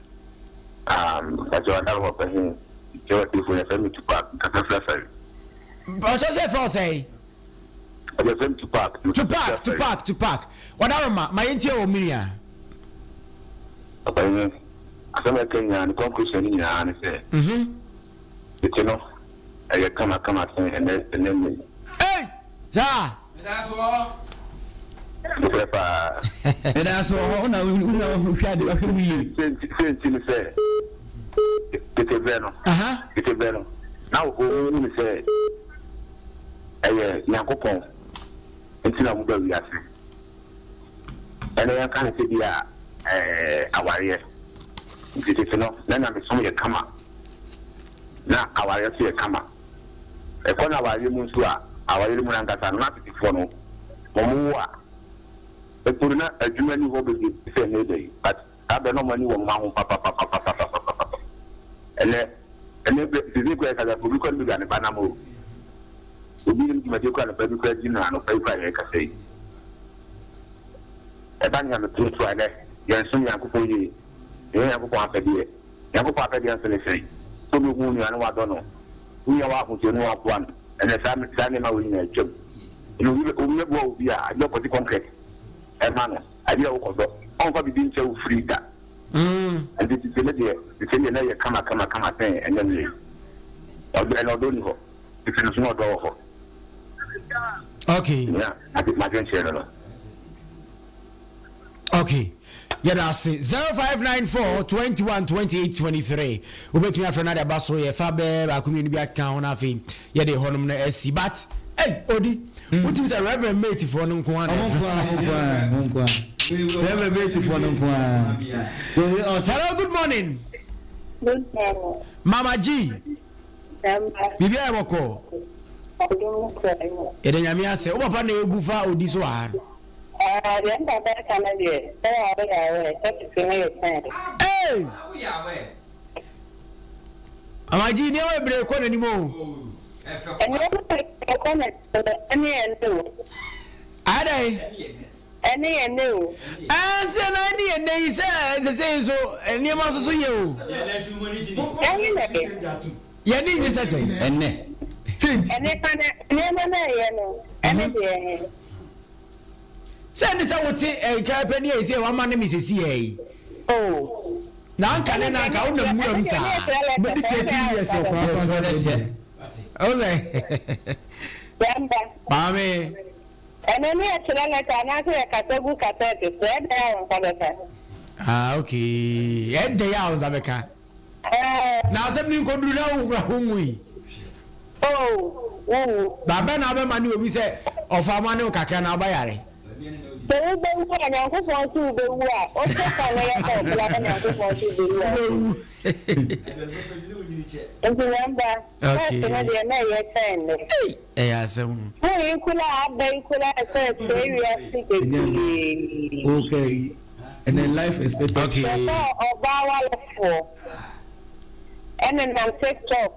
Pàṣẹ ɔdawɔ pɛ hin. Kyerɛ ɔtifo yɛ fɛ mi Tupac kasa fira fɛri. Ɔkyɛ sɛ fɛ ɔsɛ yi. Ɛyɛ fɛm Tupac. Tupac, Tupac, Tupac. Wadaroma, ma yɛntie wɔ me nua. Ɔpanyin, asɛm a ɛka nyinaa ne conclusion ne nyinaa ne sɛ tete no ɛyɛ kama kama sen ɛnɛ ɛnɛ mmɛ yi. Ei! Saa! Nokorɛ paa. Meda so wɔ hɔ, wo na wo na wohwɛ ade wohwɛ mu yie. Sɛ nti ne sɛ tete berɛ no tete berɛ no na wɔhu ne sɛ ɛyɛ Nyankopɔn nti na wɔba wiase. Ɛnɛ yɛnka no sɛ bi a ɛɛ awareɛ. Nti tete no na nyamesom yɛ kama. Na awareɛ nso yɛ kama. Ɛkɔ no awareɛ mu nso a, awareɛ no mu no ankasa no na tetefoɔ no wɔn wo a, mpo no na adwuma nni hɔ bebree te sɛ ɛnnɛ da yi but saa berɛ no na wɔn ani wɔ mma ho papapapapapapapa. Ɛnɛ ɛnɛ berɛ seesei koraa yɛkasa obi koraa nim baabi a ne ba nam o. Obi nim dwumadie koraa ne ba bi koraa di no anɔpa yi koraa yɛrekasa yi. Ɛba ne nyamesom so a ɛnɛ yɛnsom Nyankopɔn yie, yɛnyɛ Nyankopɔn apɛdeɛ. Nyankopɔn apɛdeɛ nso ne sɛn? Sɛ wobɛhu wo nua na woadɔ no, wo nua wɔ ahokyere no woaboa no. Ɛnɛ saa saa nneɛma wei nyinaa atwam. Ɛnɛ obi bɛ obi bɛboa obi a, adeɛ ɔkɔgye kɔnkrɛt ɛma no, adeɛ a wokɔdɔ, ɔmfa biribi nkyɛ wo free da. Nti tete no deɛ, tete no deɛ na ɛyɛ kama kama kama sɛn ɛnɛ mmerɛ yi. Ɔdɔ ɛnɛ ɔdɔ nni hɔ. Tete no nso na ɔdɔ wɔ hɔ. Okay. Nea m'adwenkyerɛ no no. Okay. Yɛda ase. 0594 21 28 23. Wobɛtumi afrɛ no ade aba so yɛfa bɛɛ baako mmienu bi aka ho no afei yɛde hɔnom no asi. But, hey, Odi, wotumi sɛ Reverend mate foɔ no nko ara. Ɔmo nko ara, ɔmo nko ara, ɔmo nko ara. Reverend mate foɔ no nko ara. Hello, good morning. Good morning. Mama G. Biribi ayɛ bɔkɔɔ. Yɛda Nyame ase. Wo papa na ebu fa odi so wɔ ha no. Ah, deɛ me papa ɛka no deɛ, sɛ wa woyɛ aware, sɛ tete no yɛ kyɛn. Hey! Mama G, nneɛma bebree kɔ n'anim o. Nneɛma bebree kɔ n'anim, ɛne ɛne o. Adɛn? Ɛne yɛn nnɛ o. Ɛɛ sɛ na ɛne yɛn nnɛ yi sɛ sɛsɛ yi nso nneɛma nso so yɛ o. Ɛne nɛ. Yɛn ani nye sɛ sɛn. Ɛnɛ. Change. Ɛne pa na nneɛma na ɛyɛ no ɛne deɛ ɛhe. Sɛ ɛne sɛ wote nka pɛ ne ɛsɛ wama ne me sɛsi yɛ yi. Oh. Na anka ne na anka wonam nwura mu saa. Bɛdi 13 years wɔ kwan kwan sɛ deɛ. Ɔsɛ. Maame. Ɛno ne yɛtwerɛ lɛta anaasɛ yɛkasa gu kasɛɛte so, ɛdɛn a wo nsa bɛka? Ah okay, ɛdɛn a wo nsa bɛka? Ɛɛ. Na asɛm no nkɔduru na wo kura wo nwui. Oh, wowu. Ba bɛn na wobɛma ne obi sɛ ɔfa ma ne wo kakra na wobayare? Sɛ wobɛwu a, Nyankopɔn se wobɛwu a, wosɛ fa no yɛ sɛ ɔbra na Nyankopɔn se wobɛwu a. Wobɛwu. Nti yɛn ba, Okay. first no deɛ na ɛyɛ kyɛn nnɛ. Ei, ɛyɛ asɛm o. Phone yi koraa a aba yi koraa ɛsɛ ɛsɛe wiase bebree. Okay, and then life expectancy. Okay. Hwɛ sɛ ɔbaa warefoɔ ɛnenam tiktok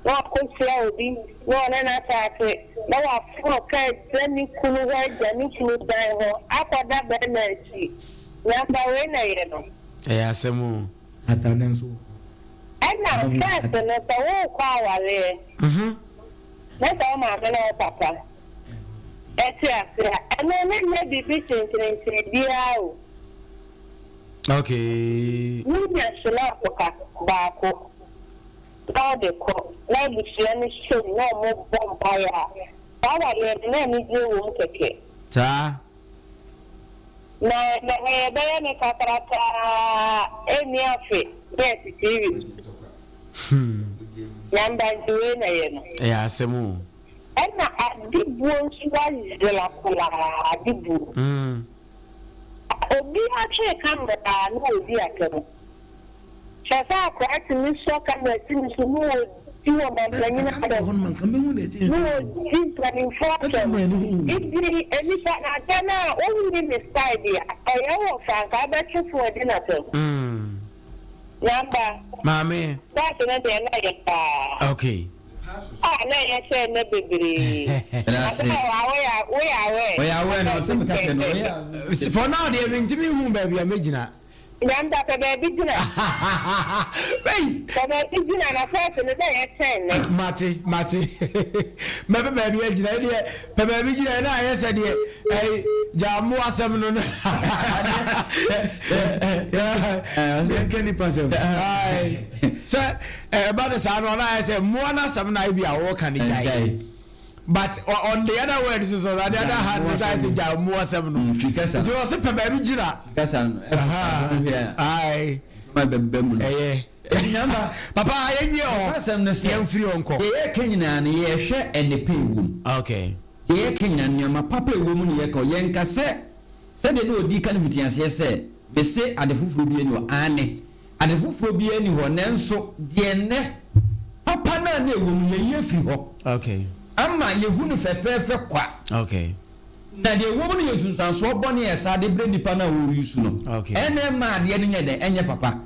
na wakɔhyia obi na ɔne no akyate na waforo kaa agya ne kunu hɔ agya ne kunu dan hɔ akɔda bɛrima akyi. Nyamba wei na ɛyɛ no. Ɛyɛ asɛm o. Atane nso wɔ hɔ. Ɛna first no sɛ worekɔ awareɛ na sɛ wo maame ne wo papa te ase a, ɛno no nyɛ biribi kyenkyerenkyene biara o. Okay. Wonya schnapp ka baako na wode kɔ na abusua no hyɛ mu na wɔbɔ mpaeɛ a, saa awareɛ no na anigyeɛ wɔ mu kɛkɛ. Saa. Na na yɛbɛyɛ no kakrakaa ɛnni afe na yɛte TV so. Nyamba nti wei na ɛyɛ no. Ɛyɛ asɛm o. Ɛna ade buo nso ayera koraa ade buo. Obiara twee camera a na ɔredi atɛm. Hwɛ sɛ akwadaa tumi sɔ camera si ne so na ɔdi ɔmampanyin atɛm, na ɔdi mpanimfoɔ atɛm. Nti nnipa no atɛm a wonni ne style bi a, ɛyɛ wo fa nka wobɛtwe fo adi no atɛm. Namba. Maame. Bus no deɛ na ɛyɛ paa. Okay. Ah, na ɛyɛ sɛ ɛnɛ bebree. Ɛda ase. Woyɛ aware. Ɔyɛ aware na ɔsɛ meka kyerɛ no ɔyɛ. For now deɛ mentumi hu baabi a mɛgyina. Nyame pɛ baabi gyina. Pɛ baabi gyina na first no dɛ yɛ kyɛn nnɛ. Mate mate mɛpɛ baabi agyina ɛdeɛ pɛ baabi gyina ɛna ayɛ sɛ deɛ ɛyi gya mmoa asɛm no no. Yɛnka nipa sɛm. Sɛ ɛba no saa no ɔno ayɛ sɛ mmoa no asɛm no ayɛ bi a wɔka no gyae. But on the other word so so on the other hand no sɛ sɛ gya mmoa asɛm no. Nti ɔsɛ pɛ baabi gyina. Kasa no ɛfa ho hwɛ a. Aye. Nsɛm a ɛbɛba mu no. Ɛyɛ. Papa yɛnwie hɔ. Asɛm no sɛ. Yɛmfiri hɔ nkɔ. Deɛ yɛreka nyinaa no yɛrehwɛ nnepa ɛwɔ mu. Okay. Deɛ yɛreka nyinaa no nneɛma papa ɛwɔ mu na yɛreka. Yɛnka sɛ sɛdeɛ na ɔdii ka no mfitiaseɛ sɛ mese ade foforɔ biara nni hɔ. Aane. Ade foforɔ biara nni hɔ, nanso deɛ nnɛ papa no a na ɛwɔ mu yɛyi afiri hɔ ama yɛhu no fɛfɛɛfɛ kwa. Na deɛ ɛwɔ mu no yɛ nsunsuansoɔ bɔne a ɛsaa de brɛ nipa no a ɔresu no. Ɛna ɛma adeɛ no nyɛ dɛn? Ɛnyɛ papa.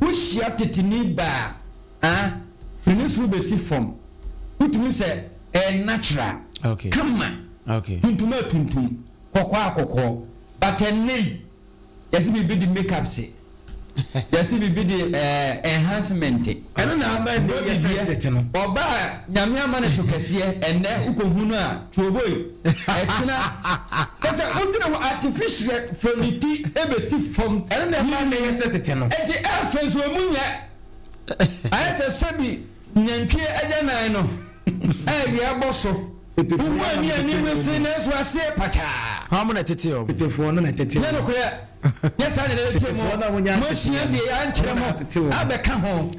Wohyia teteni ba a, firi ne soro bɛsi fam, wotumi sɛ ɛyɛ natural, kama, tuntum a tuntum, kɔkɔɔ a kɔkɔɔ. But ɛnnɛ yi, Yɛse biribi de makeup se. Yɛse biribi de eh, enhancement. Ɛno na ama ɛnɛ yɛ sɛ tete no. Ɔba a Nyame ama no to kɛseɛ, ɛnɛ wokɔhu no a, tuoboi, ɛkyena. Kyɛ sɛ wodwene ho artificial from ne ti ɛbɛsi fam. Ɛno na ɛma ɛnɛ yɛ sɛ tete no. Ɛnti ɛfɛ nso ɛmu nyɛ. Ayɛ sɛ sɛbi nantwie agyanan no a awia bɔ so. Wohu ani ani wese nanso aseɛ pakyaa. Hwan mo na ɛtete wɔn? Tetefoɔ no na ɛtete wɔn. Nyɛ nokorɛ, nyɛ saa na ɛtete mo. Moasua deɛ yɛankyerɛ mo abɛka ho.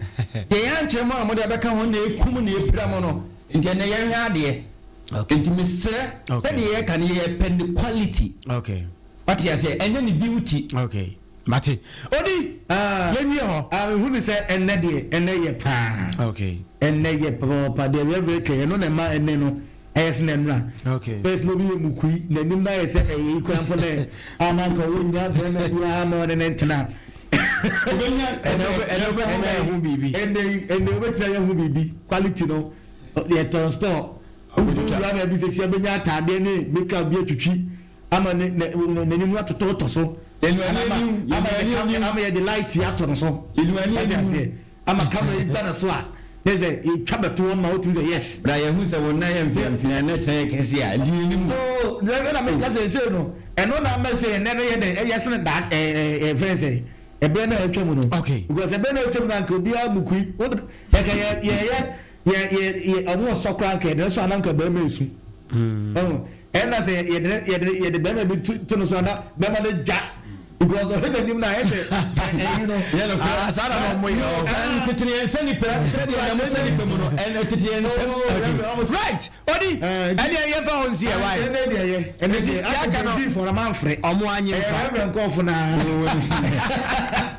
Deɛ yɛankyerɛ mo a mode abɛka ho na ɛkum na ɛpira mo no. Nti ɛnɛ yɛnhwɛ adeɛ. Nti mesrɛ sɛdeɛ yɛka no yɛpɛ ne quality. Wate aseɛ, ɛnyɛ ne beauty. Okay. Mate. Odi, ah, yɛnwie hɔ. Ah, mehu ne sɛ ɛnnɛ deɛ, ɛnnɛ yɛ paa. Okay. Ɛnnɛ yɛ papaapa. Deɛ Reverend kɛ, ɛno na ɛma ɛnnɛ no ɛyɛ sene nnora. Okay. First na obi yɛ mukui, n'anim na ayɛ sɛ ɛyɛ yi kora mpo nɛ, a na nka ɔnya bɛrima biara ma ɔne ne ntena. Obenya, ɛnɛ ɛnɛ wobɛtumi ayɛ ho biribi. Ɛnnɛ yi, ɛnnɛ wobɛtumi ayɛ ho biribi. Quality no, yɛtɔn store. Wowura baabi sɛsi abɛnya ataadeɛ ne makeup bi atwitwi. Ama ne ne n'anim atotɔtɔ so. Ama ama yɛ ama yɛ de light atɔ no so. Wate aseɛ ama camera yi ba no so a ne sɛ yɛtwa bɛto hɔ ma wotumi sɛ yes. Bra yɛhu sɛ wo nan yɛ mfeamfea na kyɛn yɛ kɛse a nti yɛnim wo. Oo ɛna meka sɛ sei no ɛno na ama sɛ ɛnɛ no yɛ dɛ ɛyɛ sene da ɛɛ ɛfɛn sɛ ɛbɛn na atwa mu no. Okay. Because ɛbɛn na atwa mu no anka obiara mukui. Ɛka yɛ yɛ yɛ yɛ yɛ ɔmo ɔsɔ koraa anka yɛde ne sɔ ananka bɛrima esu. Ɛho. Ɛna sɛ yɛde yɛde yɛde bɛrima bi to to no so ana bɛrima no dwa because ɔhwɛ n'anim na ayɛ sɛ ɛyi no. Yɛ no kora. Ah, saa na na ɔmo yɛ ɔ. Ɛn tete yɛn nsa nipa sɛdeɛ na mo sɛ nipa mu no ɛn tete yɛn nsam. Right odi ɛdeɛ yɛn fa wɔn si yɛ wae. Ɛnɛ deɛ yɛ ɛnɛ deɛ yaka no asɛ fɔ na man frɛ. Ɔmo anyi nfa. Ɛyɛ rɛbrɛ nkɔɔfo naa.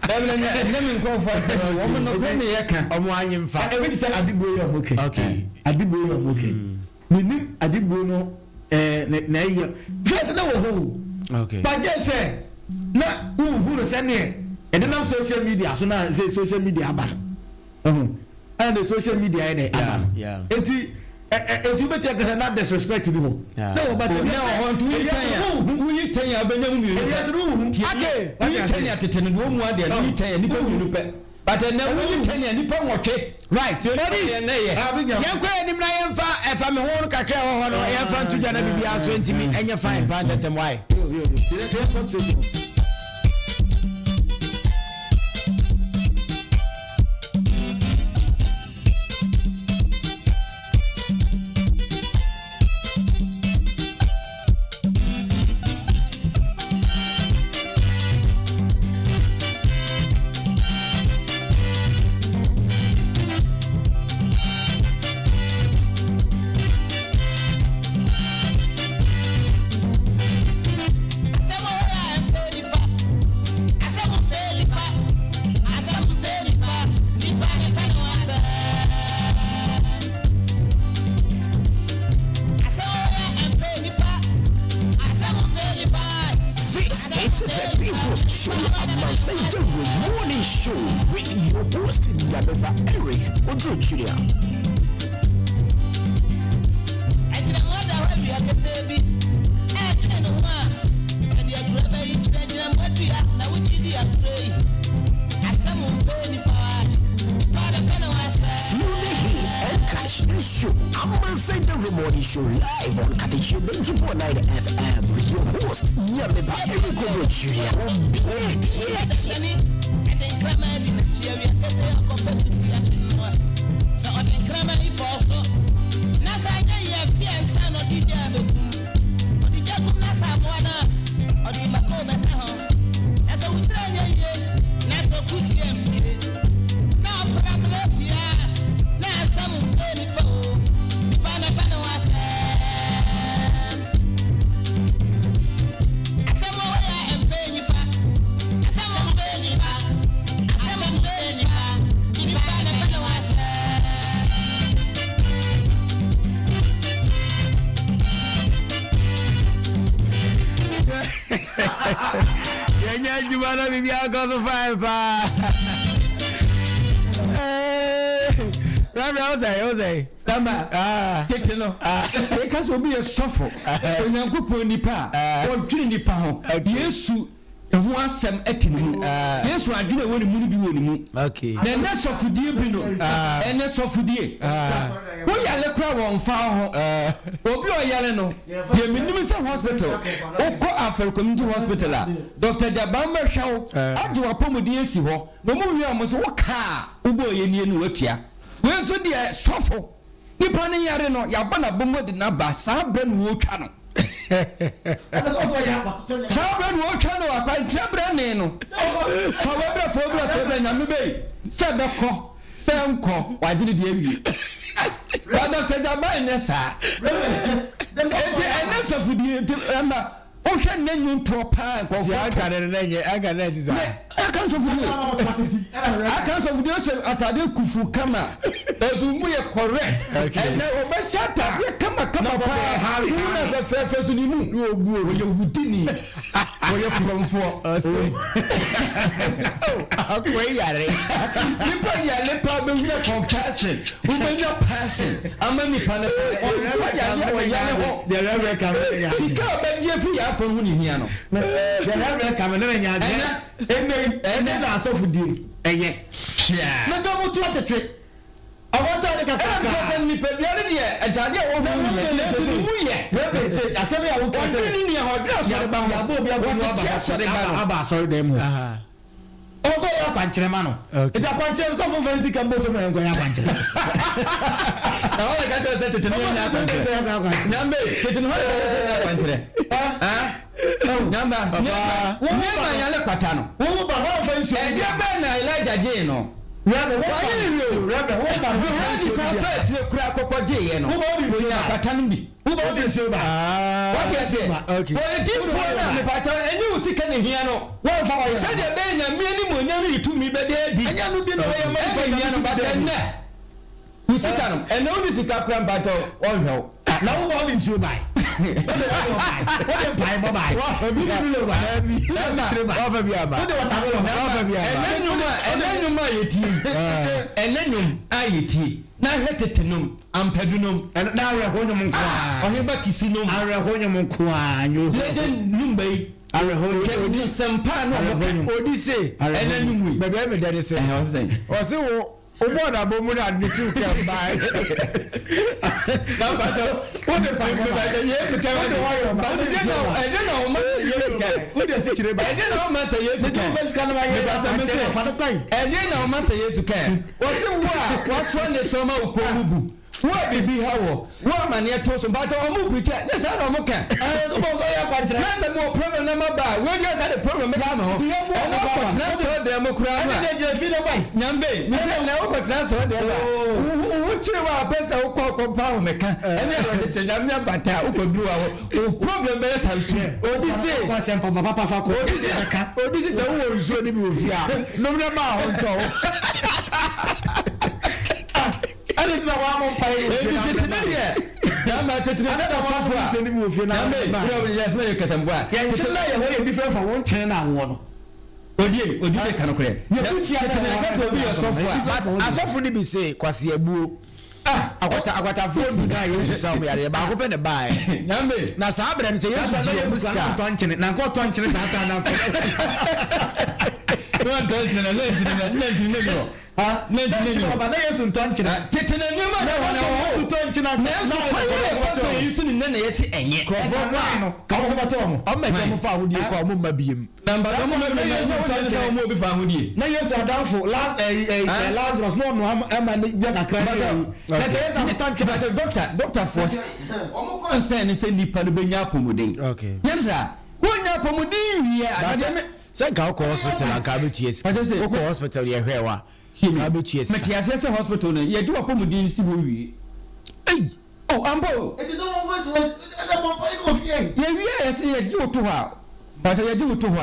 Dabi na ɛnɛ mi nkɔɔfo asɛm wɔn no koro ne yɛ ka. Ɔmo anyi nfa. Ebi ti sɛ adibuo yɛ ɔmo kɛ. Okay. Adibuo yɛ ɔmo kɛ. Menim adebuo no eh, na ɛyɛ first na wɔ hɔ o. Okay. But gye sɛ na wohu no sɛneɛ ɛde nam social media so na sɛ social media aba no. Ɛho. Ɛna de social media yɛ dɛ aba no. Enti enti wobɛtumi aka sɛ na disrespect bi hɔ. Na wɔ but Na wɔ hɔ nti woyi tɛn a woyi tɛn a wobɛnya mu mmienu pɛ. Ewiase no wohu. Okay. Woyi tɛn a tete no deɛ ɔmu adeɛ no woyi tɛn a nnipa mmienu pɛ. But ɛnɛ woyi tɛn a nnipa nwɔtwe. Right. Odi. Yɛnkɔ yɛn anim na yɛmfa ɛfa me ho no kakra ɛwɔ hɔ no yɛmfa nto dwa na biribiara so ntumi ɛnyɛ fine paa ntɛntɛm wae. This is the People's Show, Amansan Dawuro Morning Show with your host Nyameba Eric Oduro Jr. Feel the heat and catch the show. Amansan Dawuro Morning Show live on Katekyie 90.9 FM with your host, Nyameba Eric Odro Jr. Yɛnyɛ adwuma na biribi akɔ so fine paa. Rabia wo sɛ wo sɛ. Tama ah. tete no ah. sɛ yɛka sɛ obi yɛ sɔfo Onyankopɔn nipa a ah. ɔdwene nipa ho Yesu ho asɛm te ne mu. Yesu adwene a ɛwɔ ne mu no bi wɔ ne mu. Na ɛnɛ sɔfodie bi no, ɛnɛ sɔfodie, woyare koraa wɔmfa wo ho. Obi a ɔyare no, deɛ menim sɛ hospital, wokɔ Afari Community Hospital a, Dr. Jaban bɛhwɛ wo, agye w'apɔmuden asi hɔ, na wɔn wie a wɔn sɛ wo kaa a wobɔɔ yɛ nie no watua. Wei nso deɛ sɔfo. Nipa no yare no, yɛabɔ no abɔmu de no aba, saa berɛ na wɔretwa no. Saa berɛ na wɔretwa no, akwankyerɛ berɛ ne no. Fa wei brɛ, fa wei brɛ, fa wei brɛ, Nyame bɛyi sɛ bɛkɔ, sɛ nkɔ, wagye ne deɛ awie. Ba Dr. Gyaban nyɛ saa. Enti ɛnɛ sɔfodie, nti ɛma Wohwɛ nnɛ nnwontoɔ paa nkurɔfoɔ to. Anka ne no nyɛ anka ne ti saa. Ne aka nsɔfodie aka nsɔfodie hyɛ ataadeɛ kufu kama ɛso mu yɛ correct ɛnɛ ɔbɛhyɛ ataadeɛ kama kama paa wu na fɛfɛɛfɛ so ne mu ɔyɛ wudini ɔyɛ korɔmfoɔ. Akoa yare. Nipa yare paa bɛnya compassion wobɛnya passion ama nipa no paa ɔmfa yare a ɔyare ho. Sika a ɔbɛgye afiri yɛn afɔn ho na ehia no. Deɛ Reverend ka no ne nyɛ adeɛ. Ɛnɛ yi, ɛnɛ na asɔfodie ɛyɛ. Hwɛ. Na nka wɔn tu atete. Ɔwɔ ntaade kakraka. Ɛna mekyerɛ sɛ nipadua no deɛ ntaade a ɛwɔ ho nyɛ, nanso ne mu yɛ. Reverend sɛ asɛm yi a woka sɛ. Ɔdwene ne nua ho, ɔdwene asɔreba ho. Yɛabɔ obi abɔ Wɔtete asɔreba no. aba asɔredan mu hɔ. Ɔwɔ sɛ ɔyɛ akwankyerɛ ma no. Nti akwankyerɛ no sɔfo nfa ne sika mbɔ fam na nkɔyɛ akwankyerɛ. Na wɔn ka kyerɛ sɛ tete no yɛ akwankyerɛ. Nyambe tete no wɔn ka kyerɛ sɛ nyɛ akwankyerɛ. Nyamba nneɛma yale kwata no. Wo ba wɔn fa nsuo. Ɛdeɛ bɛn na Elijah gyee no? Wayɛ ne wie o. Gehazi san fɛ akyire kura kɔkɔ gyeeɛ no. Wɔnya kwata no bi. Wobɔ wo nsuo ba. Wate aseɛ? Wɔyɛ difoɔ no a, mepakyɛw, ɛnyɛ wo sika na ehia no. Sɛdeɛ ɛbɛyɛ Nyame animuonyam ne ne tumi bɛda adi. Ɛnyɛ no bi na ɔyɛ ma nipa ɛna ehia no, but ɛnnɛ, wo sika no, ɛnnɛ wonni sika koraa mpakyɛw, wɔnhwɛ wo. Na wobɔ wo nsuo bae. Wode oil bae. Wode mpaebɔ bae. Wode milo bae. Wode asikyire bae. Wode watermelon bae. Ɛnnɛ nnwom a, ɛnnɛ nnwom a yɛtie yi, ɛnnɛ nnwom a yɛtie, na hwɛ tete nom. Ampadu nom. Ɛno na awerɛhow nnwom nko ara. Ah, Ɔhene Kisi nom. Awerɛhow nnwom nko ara. Legend numba yi. Awerɛhow nnwom. Twɛ ni nsɛmpa na ɔmo ka. Odi se. Ɛnɛ nnwom yi. Baabi a ɛmɛ dɛ ne se. Ɛhɛ ɔse sɛn. Ɔse wo wobɔɔ n'abɔ mu na ne tu kɛm bae. Na mpakyɛw wode mpaebɔ ba. Yesu kɛ wode ɔyɔ ba. Ɛdɛ na ɛdɛ na ɔma sɛ Yesu kɛ. Wode asikyire ba. Ɛdɛ na ɔma sɛ Yesu kɛ. Wode sika no ma yɛ. Mepakyɛw fa no kwan. Ɛdɛ na ɔma sɛ Yesu kɛ. Wɔse wo a wasoa nnesoa ma wo kɔn mu bu, wo a biribi ha wɔ, wo a amaneɛ to so, mpakyɛw ɔmo preach a, nyɛ saa na ɔmo ka. Na sɛ mewɔ problem na maba a, wei deɛ saa de problem bɛka me ho. Ɛna wokɔtena asɔre dan mu koraa no a, Nyambe, mesɛ na wokɔtena asɔre dan mu a, wo ho kyere wo a wopɛ sɛ wokɔ kɔpa ahomeka, ɛne awerɛkyekyerɛ, Nyame abata a, wokɔduru hɔ a, wo problem bɛyɛ times two. Obi se, obi se, obi se sɛ wowɔ nsuo no bi wɔ fie a, nom na ma ho ntɔ wo. Ɛne nti na wɔamɔ mpaeɛ wɔ fie Enti na tete ne deɛ, nyamba tete ne kasa sɔfo a, nyambe, wura yɛ sɛ yɛ kasa mpo a, Yɛn tete nkyɛn na yɛ hɔ yɛ different from wɔn nkyɛn na awɔ no. odie, odie de ka nokorɛ. Tete ne kasa obi yɛ sɔfo a, But asɔfo no bi se Kwasi Abuo. Ah, akwata akwatafoɔ du na Yesu sa wɔn yareɛ baako pɛ na ɛbaeɛ. Nyambe. Na saa berɛ no sɛ Yesu gye wɔn sika. Na nka ɔtɔ nkyene saa taa na nka. Wɔntɔ nkyene na nkyene na na nkyene na ni hɔ. Na nkyene ni hɔ. Na Yesu ntɔ nkyene. Tete na nneɛma na wɔn wɔ hɔ. Yesu tɔ nkyene. Nanso kwan yɛ ɛfa so yɛ so ne nna na yɛte ɛnyɛ. Nkurɔfoɔ kɔ a ka wɔn bɛtɔ wɔn. Ɔmo ɛtɔ mo fa ahodie kɔ a ɔmo mma biem. Na mba ɔmo mma biem na sɛ wɔn sɛ wɔn obi fa ahodie. Na Yesu adamfo Lazarus na ɔno ɛma ne bia kakra ne ɛyi. Na kɛ Yesu akɔtɔ nkyene. But doctor doctor foɔ sɛ wɔn concern ne sɛ nipa no bɛnya apɔmuden. Yɛn sɛ wɔnya apɔmuden wie a. Sɛ nka wokɔ hospital anka wobɛtua sika. Wokɔ hospital yɛhwɛ wa nka wobɛtua sika. Mete aseɛ sɛ hospital no yɛgye w'apɔmuden si hɔ wie. Ei! Oh, ampa o. Eti sɛ wɔn fɛ sɛ ɛdɛ bɔ mpa yi wɔ fie. Yɛwie a yɛsɛ yɛgye wo to hɔ a, mpakyɛ yɛgye wo to hɔ a,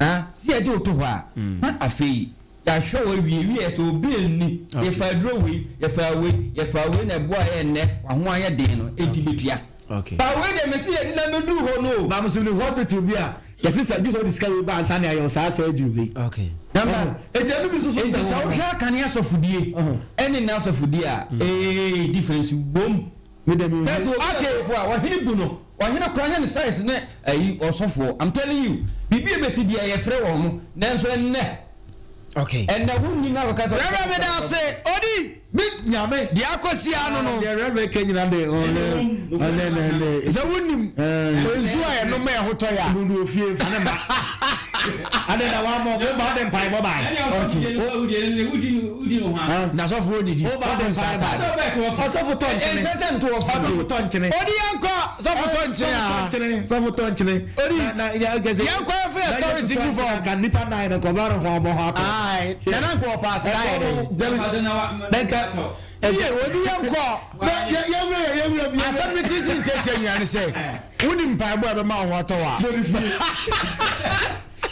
ah, sɛ yɛgye wo to hɔ a, na afei yɛahwɛ wo awie wie sɛ obi nni, yɛfa aduro wei, yɛfa wei, yɛfa wei na ɛboa yɛ nnɛ, waho ayɛ den no, enti bɛtua. Ba wei deɛ mese yɛde na bɛduru hɔ no o. Ba mo so ni hospital bi a yɛse sɛ gye sɛ wode sika wei ba ansa ne ayɛ wo saa surgery wei. Okay. Namba. Eti ɛno bi nso so. Enti sɛ wohwɛ akane asɔfodie ɛne nnɛ asɔfodie a, ee difference wom. Me deɛ me First obi asɔfoɔ a ɔhene bu no, ɔhene koraa nyɛ ne size ne ayi ɔsɔfoɔ. I'm telling you, biribi a ɛbɛsi biara yɛfrɛ wɔn mo. Nanso ɛnnɛ, Okay. ɛnnɛ wonni na wɔka sɛ. Reverend meda ase. Odi. Me nyame. Deɛ akɔsi ano no. Deɛ Reverend ka nyina de ɔnɛ ɔnɛ nɛ nɛ. Sɛ wonim nsuo a yɛnom ma yɛn ho tɔ yɛ a. Nunu ofie nfa ne ma. Ade na wamɔ wo ba de mpaebɔ bae. Na sɔfo onidi. Sɔfo nsa ataade. Ɔsɔfo tɔ nkyene. Ɔsɔfo tɔ nkyene. Odi yɛn kɔ sɔfo tɔ nkyene a. Sɔfo tɔ nkyene. Odi yɛn kɔ yɛn fɛ yɛ stories ngu fam. Ka nipa nan no kɔba no ho ɔbɔ ho atɔ. Ayi nana nkɔ ɔpa ase ayɛ dɛ. Nka Iye odi yɛn kɔ. Yɛwura yɛwura bi. Asɛm no titi ntiatia nyina ne sɛ woni mpaebɔ a ɛbɛma wo ho atɔ wo a. Bɔ ne fie.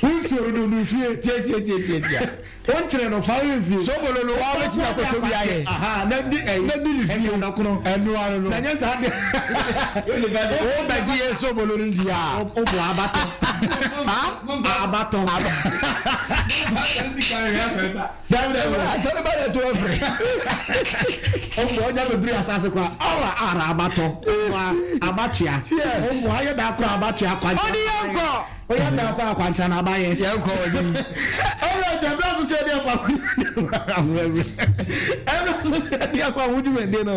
Wo nsuo no no fie. Tiatiatiatiatia. Wo nkyerɛ no fa wo fie. Sobolo no wa wobɛtumi akɔtɔ bi ayɛ. Aha na di ɛyi. Na di ne fie. Ɛnkono. Ɛno ano no. Na nyɛ saa de. Wo bɛgye yɛ sobolo no di a. Wo bɔ abatɔ. Abatɔ. Dabi dabi. Asɔre ba na ɛto ɔfrɛ. Ɔmbɔ ɔnya bɛduru asase kwa. Ɔra ara abatɔ. Abatua. Ɔmbɔ ayɛ da kora abatua kwankyerɛ. Ɔde yɛn kɔ. Ɔyɛ da kora akwankyerɛ na abayɛ. Yɛn kɔ ɔde. Ɔyɛ ɔkyɛ bɛ so sɛ ɛde afa ɛbɛ so sɛ ɛde afa ahodwumadi no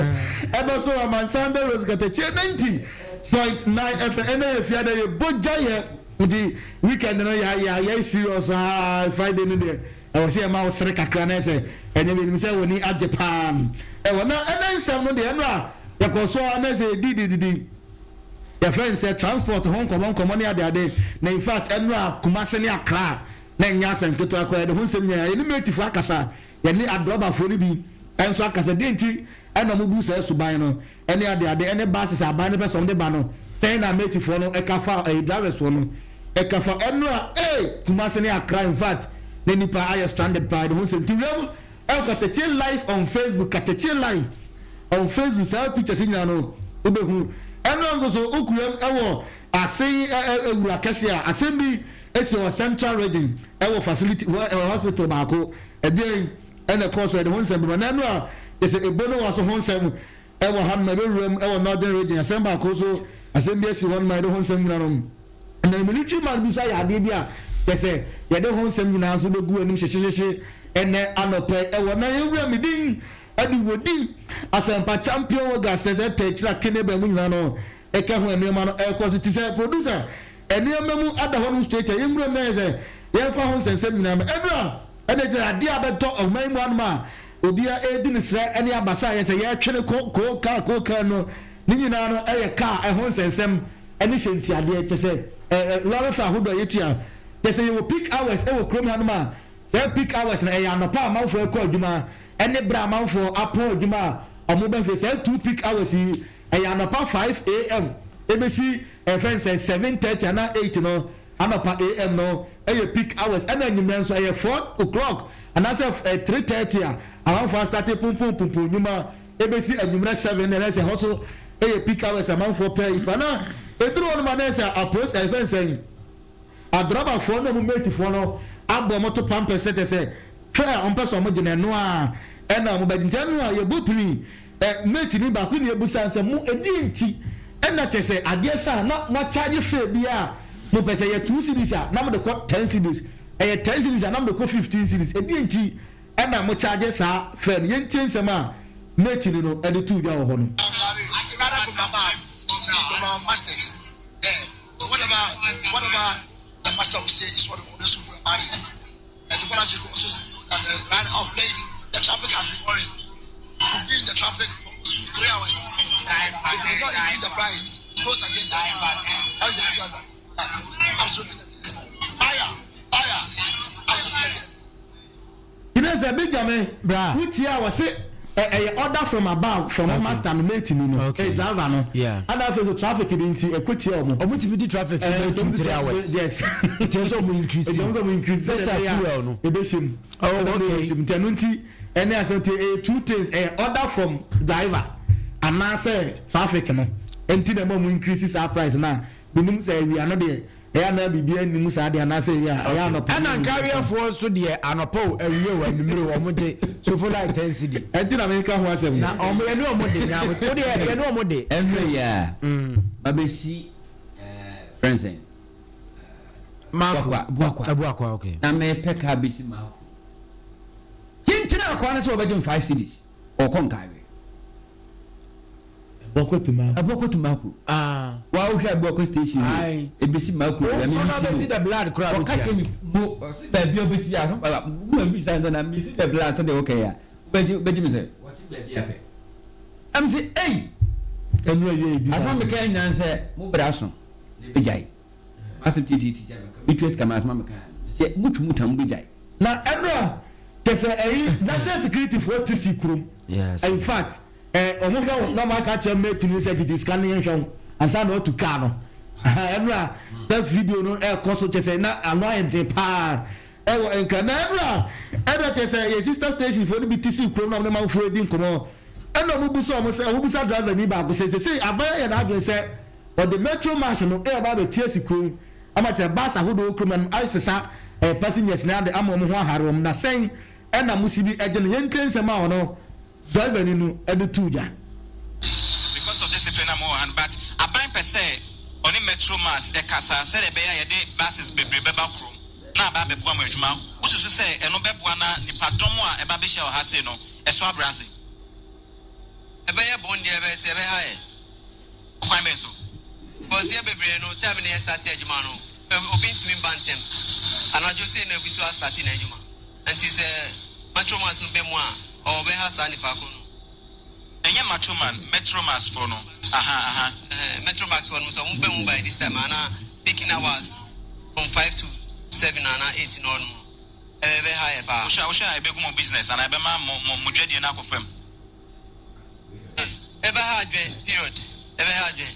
ɛbɛ so amansan dɛ rose katakyie 90.9 fm ɛnɛ yɛ fiada yɛ bogya yɛ nti weekend no yɛ yɛ yɛ serious aa Friday no deɛ ɛwɔ sɛ yɛma wo sere kakra na ɛsɛ ɛnyɛ bi sɛ w'ani agye paa ɛwɔ na ɛnɛ nsɛm no deɛ ɛno a yɛkɔ so a na ɛsɛ yɛdidididi yɛfrɛ no sɛ transport ho nkɔmmɔ nkɔmmɔ ne adeade na in fact ɛno a Kumase ne Accra na ɛnyɛ asɛm ketewa koraa yɛde ho nsɛm nyinaa yɛne matefoɔ akasa yɛne adrɔbafoɔ no bi nso akasa deɛ nti ɛna ɔmo bu saa suban no ɛne adeade ɛne buses aban no pɛ sɛ ɔmo de ba no sɛn na matefoɔ no ɛka fa ɛyɛ driversfoɔ no ɛka fa ɛno a ee Kumase ne Accra in fact na nipa ayɛ stranded paa yɛde ho nsɛm ti wia mu ɛwɔ Katakye live on Facebook Katakye live on Facebook saa pictures nyinaa no wobɛhu ɛno nso so wokuram ɛwɔ ase ewura kɛse a asɛm bi esi wɔ Central Region ɛwɔ facility ɛwɔ hospital baako ɛdeɛn ɛna ɛkɔɔ so ɛde ho nsɛm bɛma na ɛno a yɛsɛ ebo no wɔ so ho nsɛm ɛwɔ ha nom ɛbɛwura mu ɛwɔ Northern Region asɛm baako so asɛm bi asi hɔ nom a yɛde ho nsɛm nyinaa nom na military man bi nso ayɛ adeɛ bi a kyɛ yɛde ho nsɛm nyinaa nso bɛgu anim hyehyehyehye ɛnɛ anɔpɛ ɛwɔ na yɛwura mi din ɛde wɔ asɛmpa champion wɔ gas kyɛ sɛ ɛtɛ akyire akene bɛn mu nyinaa no ɛka ho nneɛma no ɛkɔ so ti sɛ producer nneɛma mu ada hɔ nom straight a yɛnwura mu na yɛ sɛ yɛmfa ho nsɛnsɛm nyinaa ma ɛnura ɛna kyerɛ adeɛ a bɛtɔ ɔman mu anom a obiara ɛredi ne serɛ ɛne abasa a yɛ sɛ yɛretwe ne ko ko kaa ko kaa no ne nyinaa no ɛyɛ kaa ɛho nsɛnsɛm ɛne hyɛntiadeɛ kyɛ sɛ ɛɛ lɔre fa ahodoɔ a yɛtua kyɛ sɛ yɛwɔ peak hours ɛwɔ kurom hanom a sɛ peak hours no ɛyɛ anɔpa amanfoɔ ɛkɔ adwuma ɛne berɛ amanfoɔ apɔn adwuma a ɔmo bɛfɛ sɛ two peak hours yi ɛyɛ anɔpa 5 a.m. ebesi ɛfɛn sɛ 7:30 ana 8 no anɔpa a.m. no ɛyɛ peak hours ɛna enyimrɛ nso ɛyɛ 4 o'clock anaasɛ 3:30 a amanfoɔ astart pumpum pumpum nnwuma ebesi enyimrɛ 7 na ɛsɛ ɛhɔ so ɛyɛ peak hours amanfoɔ pɛɛ ipa na eduru hɔ nom a na ɛsɛ approach ɛfɛn sɛ adrabafoɔ na ɔmo matefoɔ no abɔ ɔmo to pampers sɛ sɛ fɛ a ɔmo pɛ sɛ ɔmo gyina ɛno a ɛna ɔmo bɛgye nkyɛn no a yɛbɔ piri ɛ mate ni baako ni ebusa sɛ mo edi nti ɛna kyɛ sɛ adeɛ sa na mo akyagye fɛ bi a mo pɛ sɛ yɛ 2 cedis a na mo de kɔ 10 cedis. Ɛyɛ ten cedis a na mede kɔ 15 cedis. Ɛdeɛn nti na mo charge saa fare no? Yɛntie nsɛm a mate ni no de too dwa wɔ hɔ no. Gyina sɛ Benjamin Bra. wo tie a wɔse ɛ ɛyɛ order from above from okay. master no mate ni no Okay. eh, driver no Yeah. ana afei so traffic ni nti ɛkɔ tia ɔmo. Ɔmo tumi di traffic so Eh, bɛyɛ 2 3 hours. Yes. Nti ɛsɛ ɔmo increase. Nti ɔmo sɛ ɔmo increase Bɛsa sɛdeɛ ɛbɛyɛ a fuel no. ɛbɛhyɛ mu. Oh, Ɛna okay. ɛbɛhyɛ mu. Nti ɛno nti ɛne asɛm nti ɛyɛ two things, ɛyɛ order from driver anaasɛ traffic no nti na ɛma ɔmo increase saa price no a menim sɛ awia no deɛ ɛyɛ anaa biribiara nni mu saa deɛ anaasɛ ɛyɛ a ɛyɛ anɔpa. Ɛna nkareɛfoɔ nso deɛ anɔpa o awia o anwummere o wɔn gye sofo line 10 cedi. Ɛnti na meka ho asɛm no. Na wɔn yɛne wɔn de nyaa o deɛ yɛne wɔn de. Ɛnhwɛ yi a mabɛsi ɛɛ frɛ no sɛn. Mako. Buakwa. Buakwa okay. Na mepɛ kaa bɛsi Mako. Kyenkyene akoa no sɛ wɔbɛgye me 5 cedis ɔkɔ Nkaeɛ. Ɛboakwa to Mako. Ɛboakwa to Mako. Ah. Wa wohwɛ Abuakwa station Aye. ebesi Mako. Wo funu na bɛsi the blood koraa Ɔka kyerɛ mi mo ɔsi baabi a ɔbɛsi a so mo ma mi sa na mi si the blood sɛdeɛ wɔkɛ ya wobɛgye wobɛgye mi sɛ wɔsi baabi a pɛ. Ɛm sɛ ei. Ɛnu ɛyɛ edi. Asoma mi kan nyinaa sɛ mo brɛ aso na ebi gyae. Asɛm tititi gya mi ka mi tua sika ma asoma mi kan sɛ mo tu mu tam bi gyae. Na ɛnura kyɛ sɛ ɛyi national security foɔ ti si kurom. Yes. In fact ɛ ɔmo hwɛ wo na ɔmo aka kyerɛ mate no sɛ gyegye sika no yɛn hwɛ wo ansa na ɔtu kaa no. Ɛnura sɛ video no ɛkɔ so kyɛ sɛ na ano ayɛ den paa ɛwɔ Nkran. Na ɛnura ɛnura kyɛ sɛ yɛ sister station foɔ no bi ti si kurom na ɔmo ne manfoɔ edi nkɔmɔ ɛna ɔmo busa ɔmo sɛ ɔmo busa driver ni baako sɛ sɛ aban ayɛ n'adwene sɛ ɔde Metro Mass no ɛɛba abɛti asi kurom ama kyerɛ bus ahodoɔ wɔ kurom no ayɛ sesa passengers na ade ama ɔmo ho ahare wɔn, na sɛn ɛna mo si bi ɛgye no? Yɛn ntie nsɛm a ɔno driver ni no ɛde tu gya. Because of discipline na mo wɔ ha no, but aban pɛ sɛ ɔne Metro Mass ɛkasa sɛdeɛ ɛbɛyɛ a yɛde buses bebree bɛba kurom na aba abɛboa mo adwuma. Wosusu sɛ ɛno bɛboa na nipadɔm a ɛba bɛhyia wɔ ha sei no ɛso abrɛ ase? Ɛbɛyɛ bon deɛ, ɛbɛyɛ te ɛbɛha yɛ. Kwan bɛn so? Because yɛ bebree no, time ne yɛ start adwuma no, obi ntumi mba ntɛm. Anadwo sei na obi so astart n'adwuma, nti sɛ Metro Mass no bɛ mu a, ɔbɛha saa nipa ko no. Ɛnyɛ Metro Man, Metro Mass foɔ no, aha aha. Metro Mass foɔ no sɛ ɔmo bɛ mu by this time ana peaking hours from 5 to 7 ana 8 no ɔno ɛbɛha yɛ paa. Wohwɛ a ɛbɛgu mo business anaa ɛbɛma mo dwadie no akɔ fam? Ɛbɛha adwen period, ɛbɛha adwen.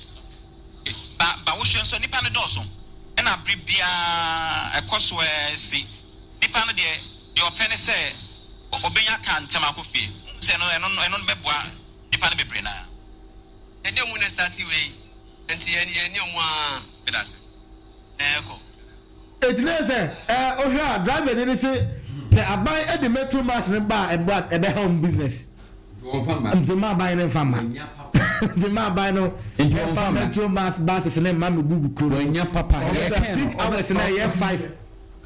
Ba wohwɛ nso, nipa no dɔɔso, ɛna abere biara ɛkɔ so ɛsi nipa no deɛ ɔpɛ ne sɛ ɔbɛnya kaa ntɛm akɔ fie, sɛ ɛno no bɛboa nipa no bebree naa. Ɛne ɔmo na start wei, nti yɛn ne ɔmo a Bɛda ase. Na ɛkɔ. Eti ne sɛ ɔhwɛ a, driver ni ne se sɛ aban ɛde Metro Mass ne ba a, ɛbɔ ɛbɛha wɔn business. Nti ma aban ne nfa ma, nti ma aban no ɛfa Metro Mass buses ne mma mi gugu kuro. Wɔnya papa. Ɔmo sɛ peak hours na ɛyɛ 5.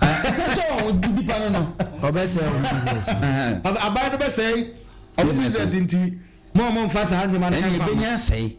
Ɛsɛ sɛ ɔ nipa no. Ɔbɛsɛ wɔn business. Aban no bɛsɛe ɔmo business, nti mo a mo nfa saa nneɛma no. Ɛna ebenya asɛe.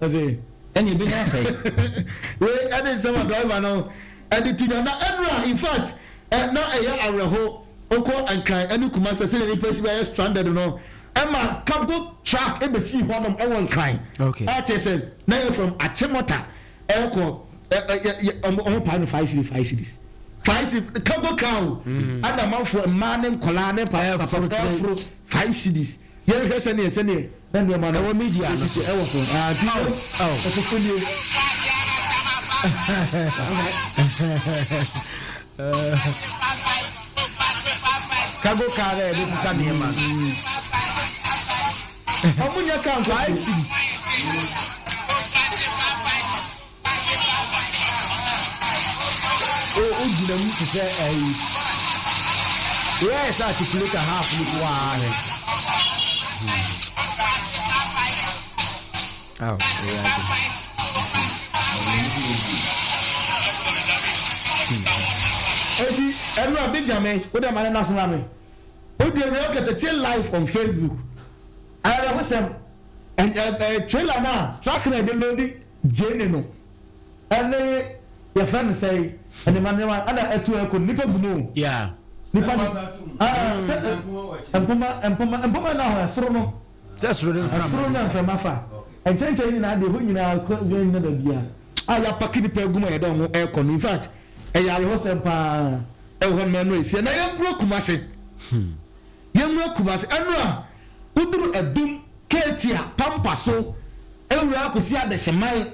Ɛna ebenya asɛe. Wei ɛde nsɛm a driver no ɛde ti na ɛnura. In fact, na ɛyɛ awerɛho. Okɔ Nkran ɛne Kumasi, sɛ nipa si bɛyɛ stranded no, ɛma cargo truck ɛbɛsi hɔnom ɛwɔ Nkran. Ɛkyɛ sɛ na yɛ from Achimota ɛkɔ ɛ ɛ ɔmo paa no 5 cedis, 5 cedis, 5 cedis cargo car o. Ɛna amanfoɔ, mmaa ne nkɔlaa ne papa, ɛforo 5 cedis. Yɛn hwɛ sɛneɛ na nneɛma no ɛwɔ media no. Esisi ɛwɔ so aa ti sɛ ɔkoko nie. Cargo car na yɛde sisa nneɛma no. Ɔmo nyɛ car nkɔ. 5 cedis. O gyina mu te sɛ ɛyi yɛ sɛ articulator half ni ko aa hɛ. Aw, ɛyɛ ade. Eti ɛnu a big. Nyame, wo dɛ ma ne nna so ma me. Wo deɛ wei ɔkatakyie live on Facebook. Awerɛhosɛm, ɛ ɛ ɛ trailer no a truck no a yɛde loadi gyeene no ɛne yɛfrɛ no sɛn nneɛma nneɛma ɛna ɛto ɛkɔ no nipa gu mu o. Yeah. Nipa ne ah sɛ mpoma mpoma mpoma na hɔ ɛsoro no. Sɛ soro no mframa. Ɛsoro na mframa fa. Nkyɛnkyɛn nyinaa deɛ ɛhɔ nyinaa kɔ nyina baabiara a yɛapake nipa agu mu a yɛde wɔn ɛrekɔ no in fact ɛyɛ awerɛhosɛm paa ɛwɔ hɔ nom ɛno ɛsiɛ na yɛnkura Kumase. Yɛnwura Kumasi ɛno a woduru Adum, Ketia, Pampa so wura kɔsi Adehyeman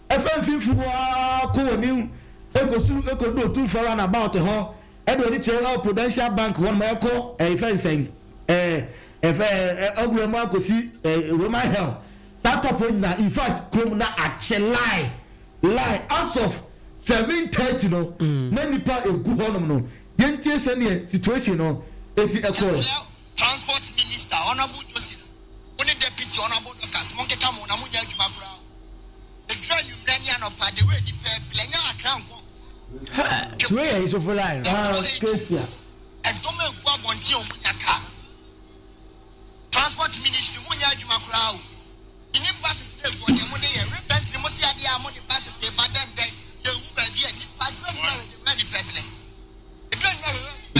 ɛfa mfimfini hɔ ara kɔ w'anim ɛkɔsi ɛkɔdu Otumfoɔ round about hɔ ɛde w'ani kyerɛ ɛwɔ Prudential Bank hɔ nom ɛkɔ ɛyɛ fɛn sɛn ɛɛ ɛfɛ ɛɛ ɔwura mu akɔsi ɛɛ Roman Hell saa top hɔ nyinaa in fact kurom na akye line line as of 7:30 no na nipa egu hɔ nom no. Yɛntie sɛdeɛ situation no si kɔɔɛ. Yɛsrɛ Transport Minister Honourable Joseph wo ne Deputy Honourable Dorcas monkeka mo ho na monyɛ adwuma koraa o. Ɛduru anwummerɛ ne anɔpa the way nnipa ɛbrɛ ɛnyɛ Accra nko. Ha! Ti wei yɛ Isofo line no. Ah, Ketia. Ɛdɔm ɛgu abɔnten a ɔmo nya car. Transport Ministry monyɛ adwuma koraa o. Menim buses no ɛgu hɔ deɛ mode yɛ. Recently mose adeɛ a mode buses reba dɛn dɛn yɛnhu baabi a nnipa ɛduru anwummerɛ a yɛde wura nnipa ɛbrɛ.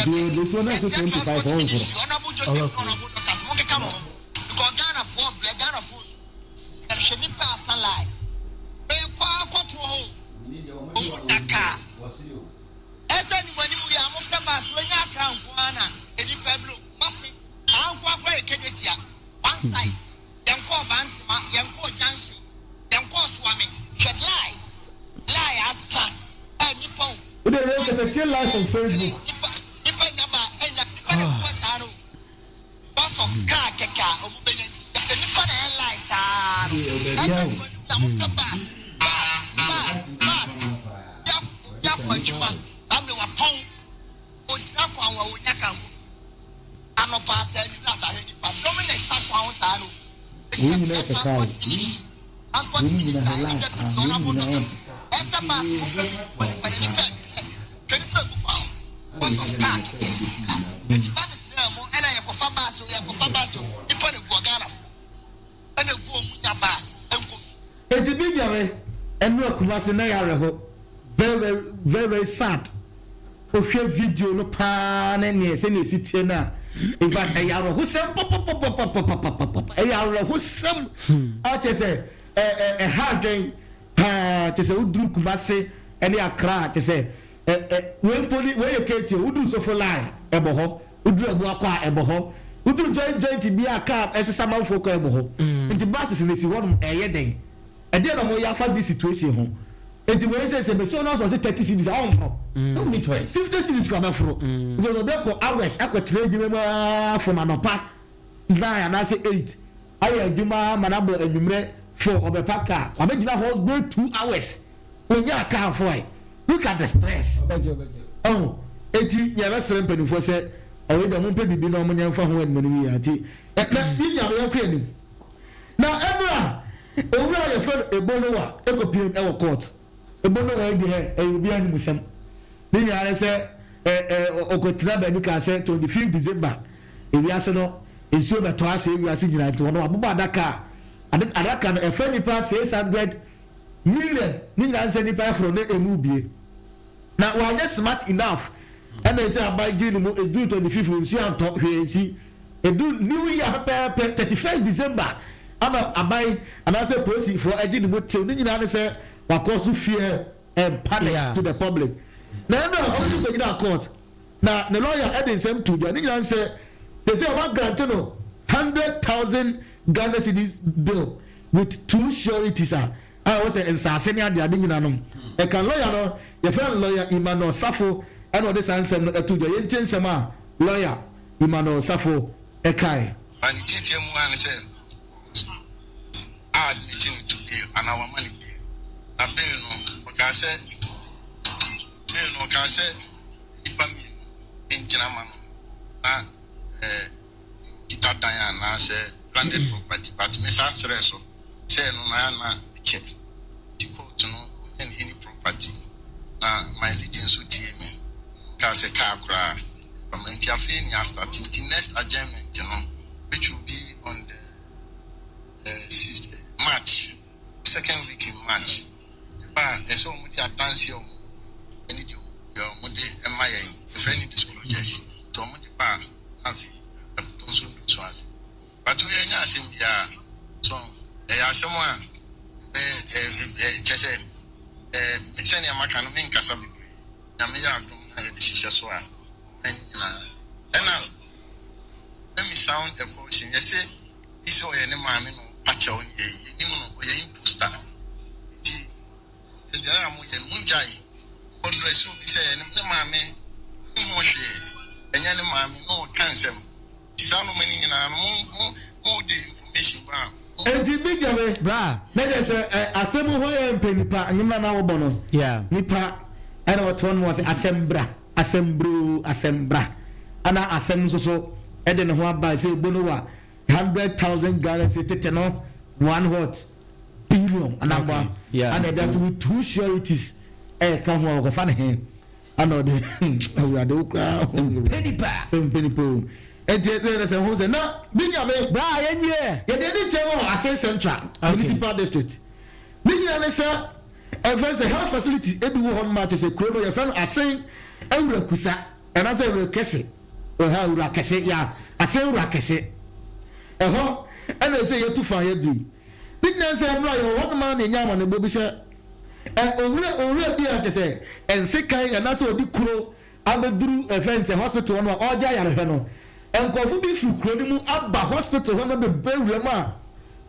Nti nsuo no ɛso 25 ɔnforo. Wode wei katakyie live on Facebook. Wei nyinaa yɛ kaa o. Wei nyinaa yɛ line ah wei nyinaa yɛ Eti bi nyame ɛnura Kumasi na yɛ awerɛho very very very very sad wohwɛ video no paa ne neɛ sɛnea esi teɛ no a in fact ɛyɛ awerɛhosɛm papapapapapapapa ɛyɛ awerɛhosɛm a kyerɛ sɛ ɛ ɛ ɛha adwɛn paa kyerɛ sɛ woduru Kumasi ɛne Accra kyerɛ sɛ ɛ ɛ wei mpo ne wei yɛ keeti o woduru Sofo line ɛbɔ hɔ woduru Abuakɔ a ɛbɔ hɔ woduru joint joint bi a car ɛsesa manfoɔ kɔ ɛbɔ hɔ nti buses na esi hɔnom ɛyɛ dɛn. Ɛdeɛn na wɔyɛ afa this situation ho? Nti wei sɛ sɛ mesi ɔno asɔ se 30 cedis a ɔnforo. Wonni choice. 50 cedis kora bɛforo. Because ɔbɛ kɔ hours akɔ tena adwuma mu aa from anɔpa 9 anaasɛ 8 ayɛ adwuma ama no abɔ anwummerɛ 4 ɔbɛpa car wabɛgyina hɔ bɛyɛ 2 hours ɔnyaa car mfo ɛ. Look at the stress. Ɔho eti yɛbɛsrɛ mpanimfoɔ sɛ ɔwei deɛ mompɛ biribi na wɔnyɛ mfa ho anim anim yie nti na yɛnyame yɛnkɔ anim. Na ɛberɛ a owura a yɛfrɛ no Ebonowa kɔpueem wɔ court, Ebonowa yi deɛ ɛyɛ obiara animsɛm. Ne nyinaa ne sɛ ɛ ɛ ɔkɔtena baabi kaa sɛ 25 December ewiase no nsuo bɛtɔ asɛe wiase nyinaa nti ɔno wabobɔ adaka a ade adaka no ɛfa nnipa 600 million ne nyinaa ne sɛ nnipa ɛforo ne emu bie. Na wanyɛ smart enough ɛna ɛsɛ aban gyee ne mu ɛduru 25 nsuo antɔ hwee ansi. Edu new year pɛpɛɛpɛ 31st December ana aban anaasɛ polisifoɔ agye ne mu tew ne nyinaa ne sɛ wakɔ so fear and panic yeah. to the public na ɛno a ɔno nso kɔgyina court na ne lawyer ɛde nsɛm to dwa ne nyinaa ne sɛ sɛsɛ ɔma grant no 100,000 Ghana cedis bill with two sureties a a ɛwɔ sɛ nsaase ne adeade nyina nom ɛka lawyer no yɛfrɛ no lawyer Emmanuel Safo ɛna ɔde saa nsɛm no ɛto dwa yɛntie nsɛm a lawyer Emmanuel Safo kae. Na ne tiatia mu ara ne sɛ court a admit no to bail anaa wama no bail. Na bail no ɔkaa sɛ bail no ɔkaa sɛ nnipa mmienu ngyina ma no na eh, kita dan anaasɛ landed property but me saa serɛ so sɛ ɛno na na kyɛ nti court no ɔnyɛ no any property na my lady nso tie me kaa sɛ kaa koraa. bɛma nti afei ne yɛastarte nti next adjournment no which will be on the uh, sixth, March second week in March yɛba a ɛsɛ wɔn de adanseɛ wɔn ɛne deɛ wɔn wɔn de ɛma yɛn yɛfrɛ no disclosures nti wɔn de ba a na afei ɛbɛtɔ nso nso ase but woyɛ nyɛ asɛm biara so ɛyɛ asɛm a ɛ ɛ kyɛ sɛ ɛ sɛnea maka no menkasa bebree Nyame yɛ adom na yɛde hyehyɛ so a ɔman no nyinaa ɛna let me sound a caution yɛsɛ bi sɛ ɔyɛ ne maame na ɔpa kyɛw ne yɛ yɛnim no ɔyɛ imposter nti deɛ a moyɛ no mongyae ɔdrɛse obi sɛ ne maame ne ho hwee ɛnyɛ ne maame na ɔka nsɛm Nti saa nnoɔma no nyinaa no mo mo mo de information ba a mo. Enti big nyame Bra. Na kyerɛ sɛ ɛ asɛm hɔ yɛ mpɛ nipa nwom na na wobɔ no Yeah. nipa ɛna ɔte hɔ nom ɔsɛ asɛm bra asɛm broo asɛm bra ɛna asɛm nso so ɛde ne ho aba sɛ ebo no wa 100,000 Ghana cedi tete no one hot billion anamboa Okay. Yeah. ɛna ɛde ato with two sureties ɛka ho a wɔkɔfa ne he. Ana ɔde awurade wo koraa Sɛ nipa. Sɛ mpɛ nipa o. Enti ɛsɛ yɛrɛ sɛ ho sɛ na bi nyame. Bra yɛn nie. Yɛde ani kyerɛ wɔ Asen Central Okay. Municipal District. Ne nyinaa ne sɛ ɛfɛ sɛ health facility ebi wɔ hɔ nom a kyerɛ sɛ kuro no yɛfrɛ no Asen Awura Kusa ɛna sɛ Awura Kɛse. Ɛha Awura Kɛse ya Asen Awura Kɛse. Ɛhɔ ɛna ɛsɛ yɛtu fa yɛduru. Ne nyinaa ne sɛ ɛno a yɛwɔ hɔ nom a na yɛnya amanebɔ bi sɛ Ɛ, owura, owura bi a kyerɛ sɛ nsekan anaasɛ ɔde kuro abɛduru ɛfɛ nsɛ hospital hɔ no a ɔregye ayarehwɛ no, nkurɔfo bi firi kuro no mu aba hospital hɔ no bɛbɛ wura mu a,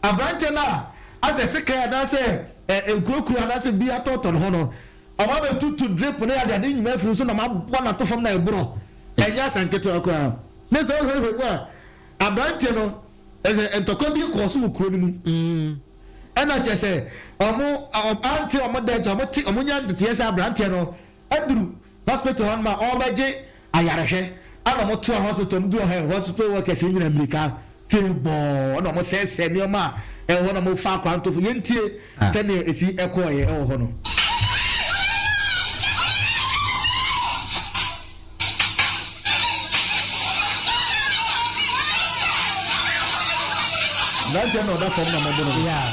aberanteɛ no a asɛ sekan anaasɛ ɛ, nkurokuro anaasɛ bi atɔtɔ ne ho no, wɔn abɛtutu drip ne adeade nyinaa firi so na wɔn aboa no ato fam na ɛborɔ. Ɛnyɛ asɛm ketewa koraa. Ne sɛ wohwɛhwɛ mu a, aberanteɛ no, ɛsɛ ntɔkwa bi kɔɔ so wɔ kuro no mu. Ɛna kyerɛ sɛ ɔmo ante ɔmo dɛ nti ɔmo te ɔmo nya nteteɛ sɛ abranteɛ no aduru hospital hɔ nom a ɔrebɛgye ayarehwɛ ɛna ɔmo toa hospital ɔmo duru hɔ hospital workers nyina mirika sei bɔɔ ɛna ɔmo sɛɛsɛɛ nneɛma a ɛwɔ hɔ na ɔmo fa akwantofo yɛntie sɛdeɛ esi ɛkɔɔyɛ ɛwɔ hɔ no. Aberanteɛ na ɔda fam na mɔbo no. Yeah.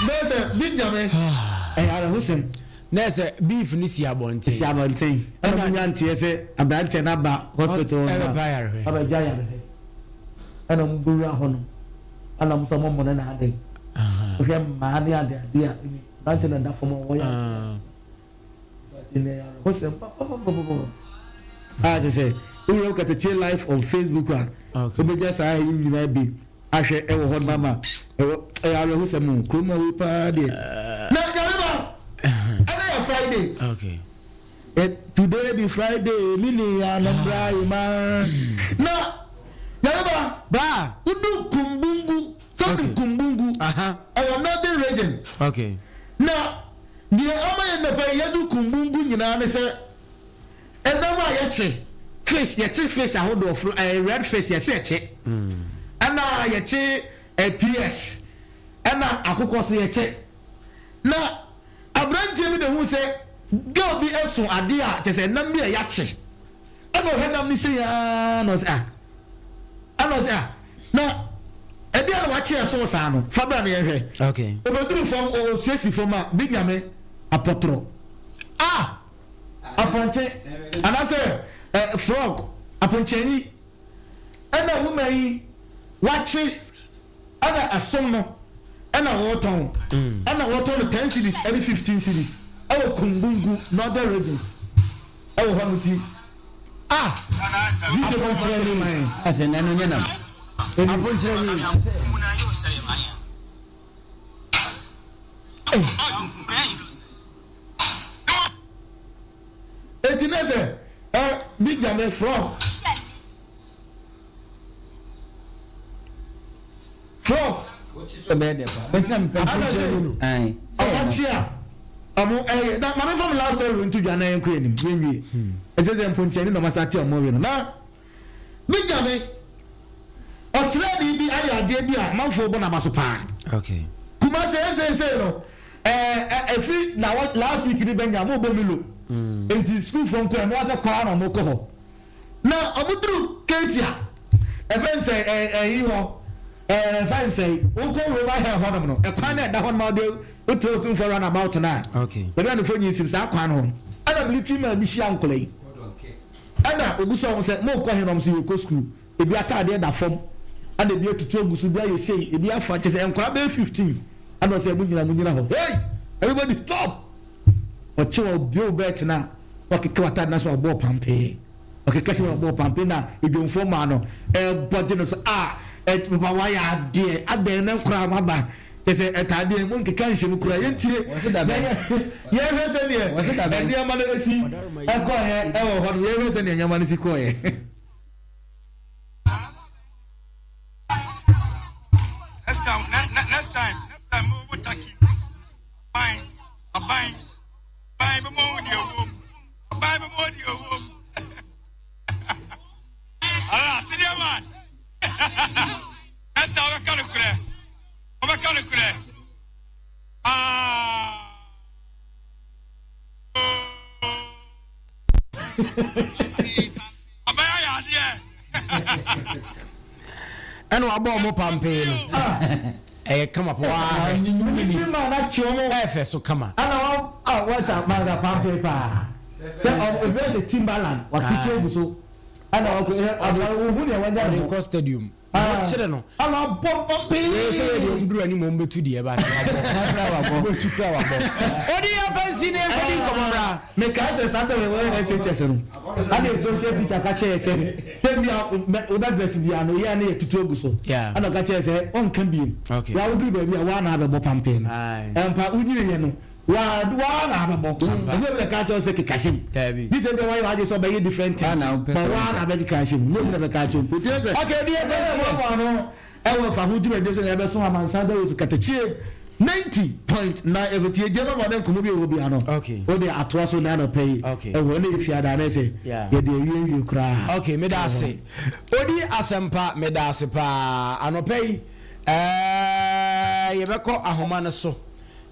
Bẹ́sẹ̀ bí nyame ẹ̀yà rẹ̀ ho sẹ́m. Na ɛsɛ beef ni si abɔnten. Si abɔnten. Ɛna mo nya nteɛ sɛ aberanteɛ no aba hospital hɔ no. Ɛbɛba ayarehwɛ. Ɔbɛgye ayarehwɛ. Ɛna mo bɛwura hɔ no. Ɛna mo sɛ mo mmɔ no na ade. Wohwɛ mmaa ne ade ade a aberanteɛ no da fam a wɔyɛ ade. But ɛyɛ awerɛhosɛm papapapapa. A kyerɛ sɛ wowura Katakyie live on Facebook a wobɛgya saa ayi nyinaa bi ahwɛ ɛwɔ hɔ no ama ɛwɔ ɛyɛ awerɛhosɛm o kurom awi paa deɛ. Na nyame ba ɛnɛ yɛ Friday. Okay. Eh, today be Friday, mi ni anambra ima. Na nyame ba. Ba. Udu kumbungu, sɛ udu kumbungu. Ɛwɔ northern region. Okay. Na deɛ ama yɛ nnɔpa yi yɛdu kumbungu nyinaa ne sɛ ɛnam a yɛkye fish, yɛkye fish ahodoɔ, ɛɛ red fish yɛsɛ yɛkye, ɛna yɛkye ɛɛ ps, ɛna akokɔ so yɛkye. Na aberanteɛ bi na ehu sɛ girl bi ɛso adeɛ a kyɛ sɛ ɛnam bi a yɛakye, ɛna ɔhwɛ nam ne sei aa na ɔsɛ ah, ɛna ɔsɛ ah na ɛdeɛ na wakye ɛso saa no fa bra na yɛhwɛ. Okay. Obeduru fam ɔsiesie fam a bi nyame apɔtorɔ. Ah! Apɔnkye anaasɛ ɛ frog apɔnkyɛnyi ɛna woman yi wakye ɛna ɛsom no ɛna wɔtɔn ɛna wɔtɔn no 10 cedis ɛne 15 cedis ɛwɔ Kumbungu Northern Region ɛwɔ hɔ no ti Ah! video no kyerɛ ne Asɛ na ɛno nyɛ nam. Apɔnkyerɛni. Eti ne sɛ ɛ bi gyame frog. Frog. Ana sɛ ɔmo kye a ɔmo ɛyɛ na maame fam last story nto dwa na yɛn kɔ anim yɛn wie ɛsɛ sɛ mponkyɛni na ɔmo asate ɔmo we no na bi gyame ɔsrɛni bi ayɛ adeɛ bi a amanfoɔ bɔ n'aba so paa. Okay. Kumasi ɛsɛnsɛn no ɛɛ ɛfiri na last week ni bɛ nya mo bɔ milo. Nti sukuufoɔ nkɔ ɛno asɛ kɔ ara na ɔmo kɔ hɔ. Na ɔmo duru Ketia, ɛfɛn sɛ ɛ ɛyi hɔ, ɛɛ fɛn sɛ wokɔ Roma Hill hɔnom no, ɛkwan na ɛda hɔ nom a wode wote Otumfoɔ round about no a, Okay. baabi a ne fo nyi si no, saa kwan no ho. Ɛna military man bi hyia nkɔla yi. Ɛna obisa wɔn sɛ, mokɔ he? Na wɔn sɛ, yɛkɔ sukuu. Ebi ataadeɛ da fam, ɛna ebi atutu agu so, ebi ayɛ sei, ebi afa, kyerɛ sɛ nkɔla bɛyɛ 15. Ɛna ɔsɛ, mo nyina mo nyina hɔ. Hey! Everybody stop! Ɔkye wɔ obue wo bɛɛt no a, wakeka w'ataade no ase wabɔ wo pampee. Ɔkeka si wabɔ wo pampee na edwomfoɔ maa no ɛɛbɔ gye no so a ɛ papa wayɛ adeɛ adɛn na nkoraa mo aba kyɛ sɛ ɛtaadeɛ mo nkeka nhyɛ mu koraa yɛntie na yɛ yɛnhwɛ sɛdeɛ nneɛma no esi ɛkɔɔyɛ ɛwɔ hɔ no yɛnhwɛ sɛdeɛ nneɛma no si kɔɔyɛ. Next time, next time, next time, mo taki. Aban, aban, aban bɛma wo deɛ wɔ mu. Aban bɛma wo deɛ wɔ mu. Ala, senior man. Next time, wobɛka no korɛ. Wobɛka no korɛ. Ah. Ɛna wabɔ ɔmo pampee no ɛyɛ kama paa ɛfɛ so kama. Ɛna wa a wɔkya manga pampee paa sɛ ɔmo ebi ɛsɛ Timberland wakeke egu so ɛna wakɔ ɛ ɔmo ohun nea wanya ne ho. Ɔde kɔ stadium. Wɔkyere no. Ɛna ɔbɔ mpɔmpee. Wei sɛ yɛ deɛ ɔmo duru anim ɔmo bɛtu deɛ ba wabɔ. Ɔmo bɛtu kura wabɔ. Odi yɛ fɛ nsi ne nkɔdi nkɔmɔ bra. Mekae sɛ saa time yɛwɔ SHS no, ɛna yɛ social teacher ka kyerɛ yɛ sɛ term bi a wobɛ dress biara no yɛ a na yɛtutu agu so. Ɛna ɔka kyerɛ yɛ sɛ ɔnka biem. Wa woduru baabi a waa na abɛbɔ pampee no. Ɛmpa wonyiniiɛ no waa waa na abɛbɔ. Ɛnyɛ obi na ɛka kyerɛ wo sɛ keka hyɛ mu. Gye sɛ ebia woayɛ w'adwene sɛ wobɛyɛ different thing but waa na abɛkeka ahyɛ mu. Nyɛ obi na bɛka akyerɛ wo. Nti sɛ ɛyɛ no Ɛwɔ fa ho dwumadie so na yɛbɛso amansan dawuro so katakyie 90.9 FM tie gye ma ma ɔne nkɔmmɔ bi ɛwɔ bia no wode atoa so na anɔpa yi ɛwɔ ne ɛfiada ne sɛ yɛde awie wie koraa. Ok meda ase Odi asɛmpa meda ase paa anɔpa yi ɛɛ yɛbɛkɔ ahoma no so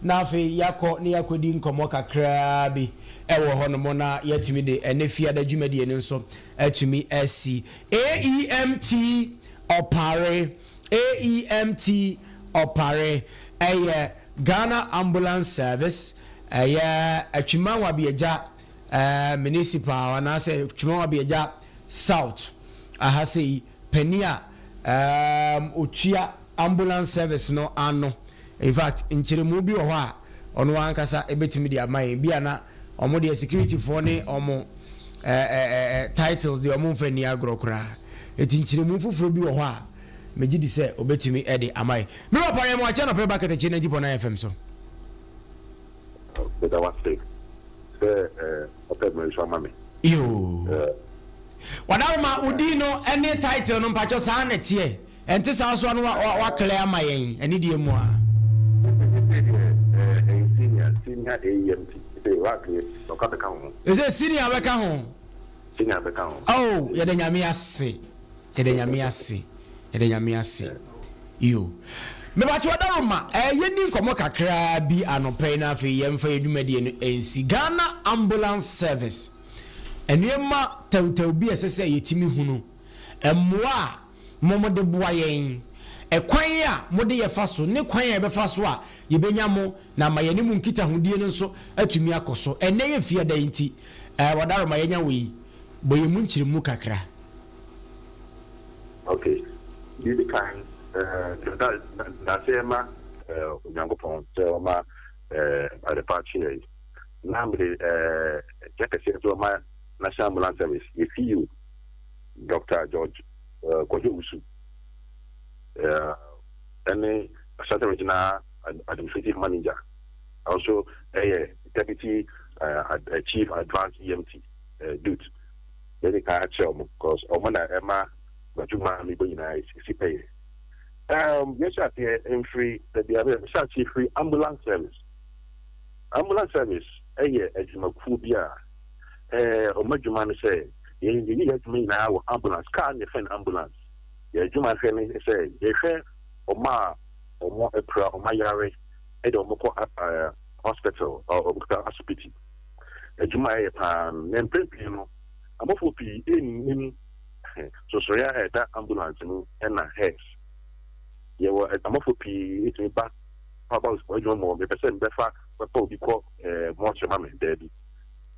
na afei yɛakɔ ne yɛakɔdi nkɔmmɔ kakraa bi ɛwɔ hɔ nom na yɛatumi de ɛne fiada dwumadie no nso atumi asi AEMT Ɔpare, AEMT Ɔpare, ɛyɛ Ghana Ambulance Service, ɛyɛ Atwima Nwabiagya Municipal anaasɛ Atwima Nwabiagya South aha sei panin a ɔtua ambulance service no ano. In fact, nkyerɛmu bi wɔ hɔ a ɔno ankasa bɛtumi de ama yɛn. Bi a na Wɔn deɛ security foɔ ne wɔn ɛɛ titles deɛ wɔn nfa nni agorɔ koraa. Eti nkyerɛmu foforɔ bi wɔ hɔ a megye di sɛ obetumi de ama yɛ. Me papa yɛ mo akyɛ nɔpɛ ba kɛtɛkye 90.9 FM so. Meda wo ase sɛ ɔpɛ mmerɛ nso ama me. Yoo. Wadaroma wo din no ne title no mpakyɛ saa na ɛteɛ. Ɛnte saa nso a na wa wa clear ama yɛn anidie mu a. Sese deɛ ɛyɛ senior, senior AEMT. Sese wa clear, ɔka bɛka ho. Sese senior bɛka ho. Senior bɛka ho. Oh, yɛda Nyame ase, yɛda Nyame ase, yɛda Nyame ase. Yo. Mepakyɛ ɔdaroma, eh, yɛnni nkɔmmɔ kakraa bi anɔpa yi na afei yɛmfa yɛn dwumadie no nsi. Ghana Ambulance Service, nneɛma tɛwtɛw bi a ɛsɛ sɛ yɛtumi hunu, mmoa a mo mode boa yɛn, ɛkwan a mode yɛ fa so ne kwan a yɛbɛfa so a yɛbɛnya mo na ama yɛne mo nkitahodie no nso atumi akɔ so. Ɛnnɛ yɛ Fiada yi nti, eh, Wadaroma yɛanya wo yi, bɔ yɛn mu nkyerɛmu kakra. Ok, deɛ ɛdi kan, eh, da, daseɛ ma eh, Onyankopɔn sɛ ɔma eh, adepa kyeɛ yi. Na mede eh, kyɛ kɛseɛ nso ma National Ambulance Service, yɛ CEO, Dɔkta George Kwadwo Owusu ne Ashanti Regional Administrative Manager, ɔno nso yɛ Deputy Chief Advance EMT. Dut. Mɛdi kan akyerɛ wɔn because wɔn na ɛma m'adwuma a mebɔ nyinaa si pɛyɛ. Um, yɛhyɛ aseɛ mfiri baabi a mehyɛ aseɛ firi ambulance service. Ambulance service yɛ adwumakuo bi a eh, wɔn adwuma no sɛ yɛn yɛyɛ yɛn adwuma nyinaa wɔ ambulance car no yɛfrɛ no ambulance. Yɛn adwuma hwɛ ne sɛ yɛhwɛ wɔn a wɔn apira wɔn ayare de wɔn kɔ eh, hospital wɔn kɔ asopiti. Adwuma a ɛyɛ paa no na mpɛn pii no abɔfoɔ pii nnim nsonsonoeɛ a ɛda ambulance mu na hearse. Yɛwɔ abɔfoɔ pii tumi ba aba adwuma mu mepɛ sɛ mebɛfa bɛfa obi kɔ mortuary ma me daabi.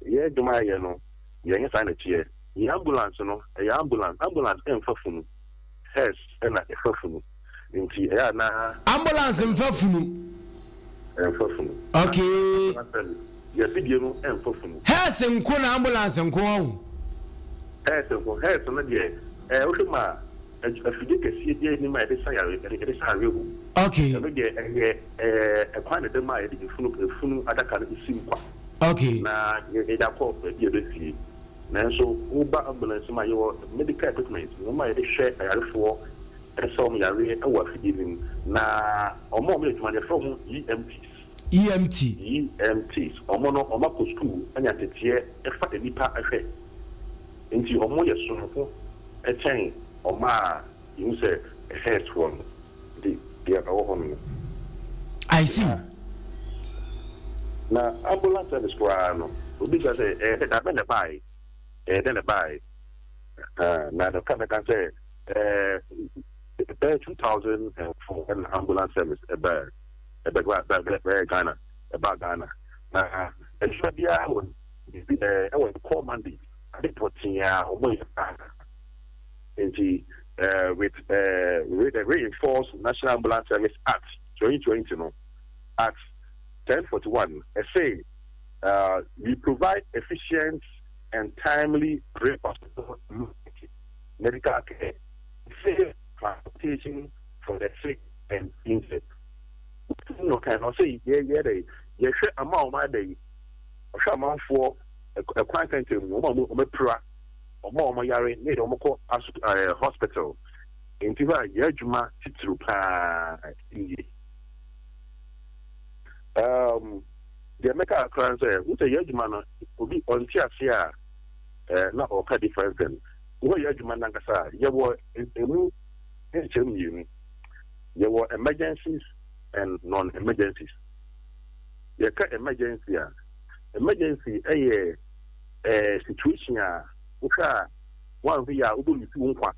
Yɛn adwuma a yɛyɛ no yɛnyɛ saa na ɛteɛ. Yɛn ambulance no ɛyɛ ambulance, ambulance ɛmfa funu, hearse na ɛfa funu nti ɛyɛ a na. Ambulance mfa funu. Ɛmfa funu. Okay. Yɛn afidie no ɛmfa funu. Hearse nko na ambulance nko ɔho. Hearse nko, hearse no deɛ ɛɛ wohwɛ mu a afidie kɛseɛ biara nnim a yɛde sa yare yɛde sa awerɛhoɔ mu. Okay. Ɛno deɛ ɛyɛ ɛɛ ɛkwan na ɛda mu a yɛde efunu efunu adaka no si mu kwa. Okay. Na yɛde akɔ baabi a yɛbɛsie. Nanso woba ambulance mu a yɛwɔ medical equipment nneɛma a yɛde hwɛ ayarefoɔ ɛsa wɔn yareɛ wɔ afidie no mu na wɔn a wɔyɛ adwuma no yɛfrɛ wɔn EMTs. EMT. EMTs, wɔn no wɔn akɔ sukuu anya nteteɛ ɛfa nnipa hwɛ nti wɔn yɛ sononko kyɛn wɔn a yɛhu sɛ health foɔ no nti deɛ ɛwɔ hɔ no no. I see. Na ambulance service koraa no obi bisa sɛ ɛyɛ dɛ dabɛn na ɛbaeɛ ɛyɛ dɛn na ɛbaeɛ na dɔkta bɛka sɛ ɛɛ bɛyɛ 2004 ɛna ambulance service ɛbaeɛ. Ɛbɛyɛ Ghana, ɛbaa Ghana. Na adwuma biara wɔ biribi ɛwɔ ne core mandate, ade pɔtee a wɔyɛ paa. Nti with the reinforced National Ambulance Service Act 2020 no, Act 1041, ɛse we provide efficient and timely pre-hospital medical care, safe transportation for the sick and injured. Wotum no kan no ɔsɛ yɛ yɛ dɛ yɛhwɛ ama wɔn ayɛ dɛ ɔhwɛ amanfoɔ ɛkwan tɛntɛn mu wɔn a wɔn apira wɔn a wɔn yare ne yɛde wɔn kɔ aso ɛɛ hospital nti hɔ a yɛ adwuma titiriw paa nie um, deɛ mɛka akora no sɛ wosɛ yɛ adwuma no obi ɔnte ase a ɛɛ na ɔka different thing wɔ yɛ adwuma nankasa a yɛwɔ emu nkyɛn mmienu. Yɛwɔ emergencies and non-emergencies. Yɛka emergency a, emergency yɛ eh, situation a wohwɛ a woanhwɛ yie a wobɛlusi wo nkwa.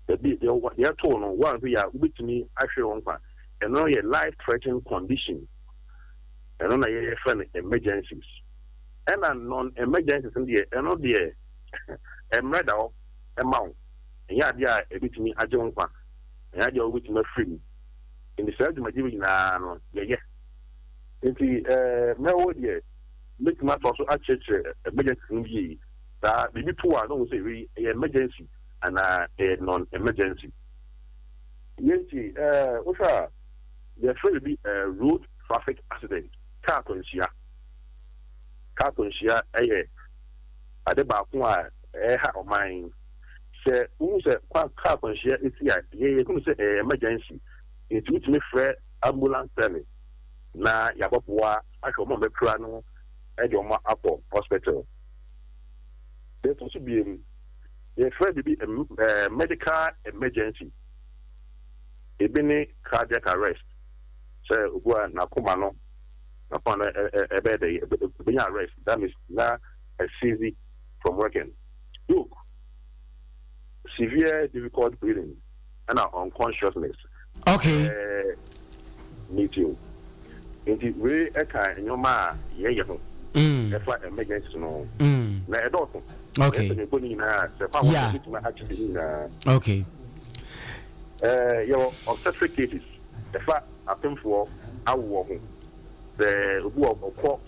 Dabi, deɛ deɛ ɛtoo no woanhwɛ yie a wobɛtumi ahwere wo nkwa. Ɛno yɛ life threatening condition. Ɛno na yɛfrɛ no emergencies. Ɛna non-emergencies no deɛ, ɛno deɛ mmerɛ da hɔ ma wo. Ɛnyɛ adeɛ a ɛbɛtumi agye wo nkwa, ɛnyɛ adeɛ a wobɛtumi afiri mu. Nti saa dwumadie wei nyinaa no, yɛyɛ. Nti eh, mɛwo deɛ, mɛtumi atoa so akyerɛkyerɛ emergency no yie. Saa biribi to a na wohu sɛ wei ɛyɛ emergency anaa ɛyɛ non-emergency. Yei nti eh, wohwɛ a, yɛfrɛ biribi eh, road traffic accident, kaa akwanhyia. Kaa akwanhyia yɛ ade baako a ɛha ɔman. Sɛ wohu sɛ kwa kaa akwanhyia si a, yɛn yɛhu no sɛ ɛyɛ emergency, nti wotumi frɛ ambulance service na yɛabɛboa ahwɛ wɔn a wɔapira no de wɔn akɔ hospital. Deɛ ɛtɔ so biem, yɛfrɛ biribi medical emergency. Ebi ne cardiac arrest, sɛ obi a n'akoma no n'akoma no ɛbɛyɛ dɛ ɛbɛnya arrest, that means na ɛseize from working. Stroke, severe difficult breathing, ɛna unconsciousness. Okay. Ɛɛ meet you. Nti wei ɛka nneɛma a yɛyɛ ho. Mm. Ɛfa emergency no ho. Mm. Na ɛdɔɔso. Okay. Ɛsɛ mebɔ ne nyinaa sɛ fa wɔn Yeah. bɛtumi akyerɛ ne nyinaa. Okay. Ɛɛ yɛwɔ obstetric cases ɛfa apemfoɔ awoɔ ho. Sɛ obi wɔ ɔkɔ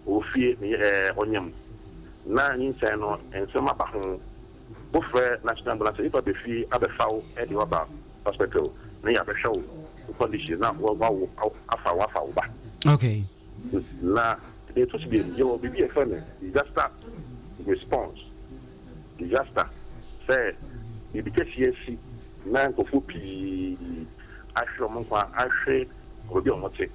ofie ne ɛɛ ɔnyam. Na nyinsɛn no nsɛm aba ho. Wofrɛ National Ambulance a, nipa ba fie abɛfa wo de wo aba hospital na yɛabɛhwɛ wo wo condition na wawo afa wo afa wo ba. Okay. Na Deɛ ɛtɔ so mmienu, yɛwɔ biribi a yɛfrɛ no disaster response. Disaster, sɛ biribi kɛseɛ asi na nkurɔfoɔ pii ahwere wɔn nkwa, ahwere baabi a wɔte.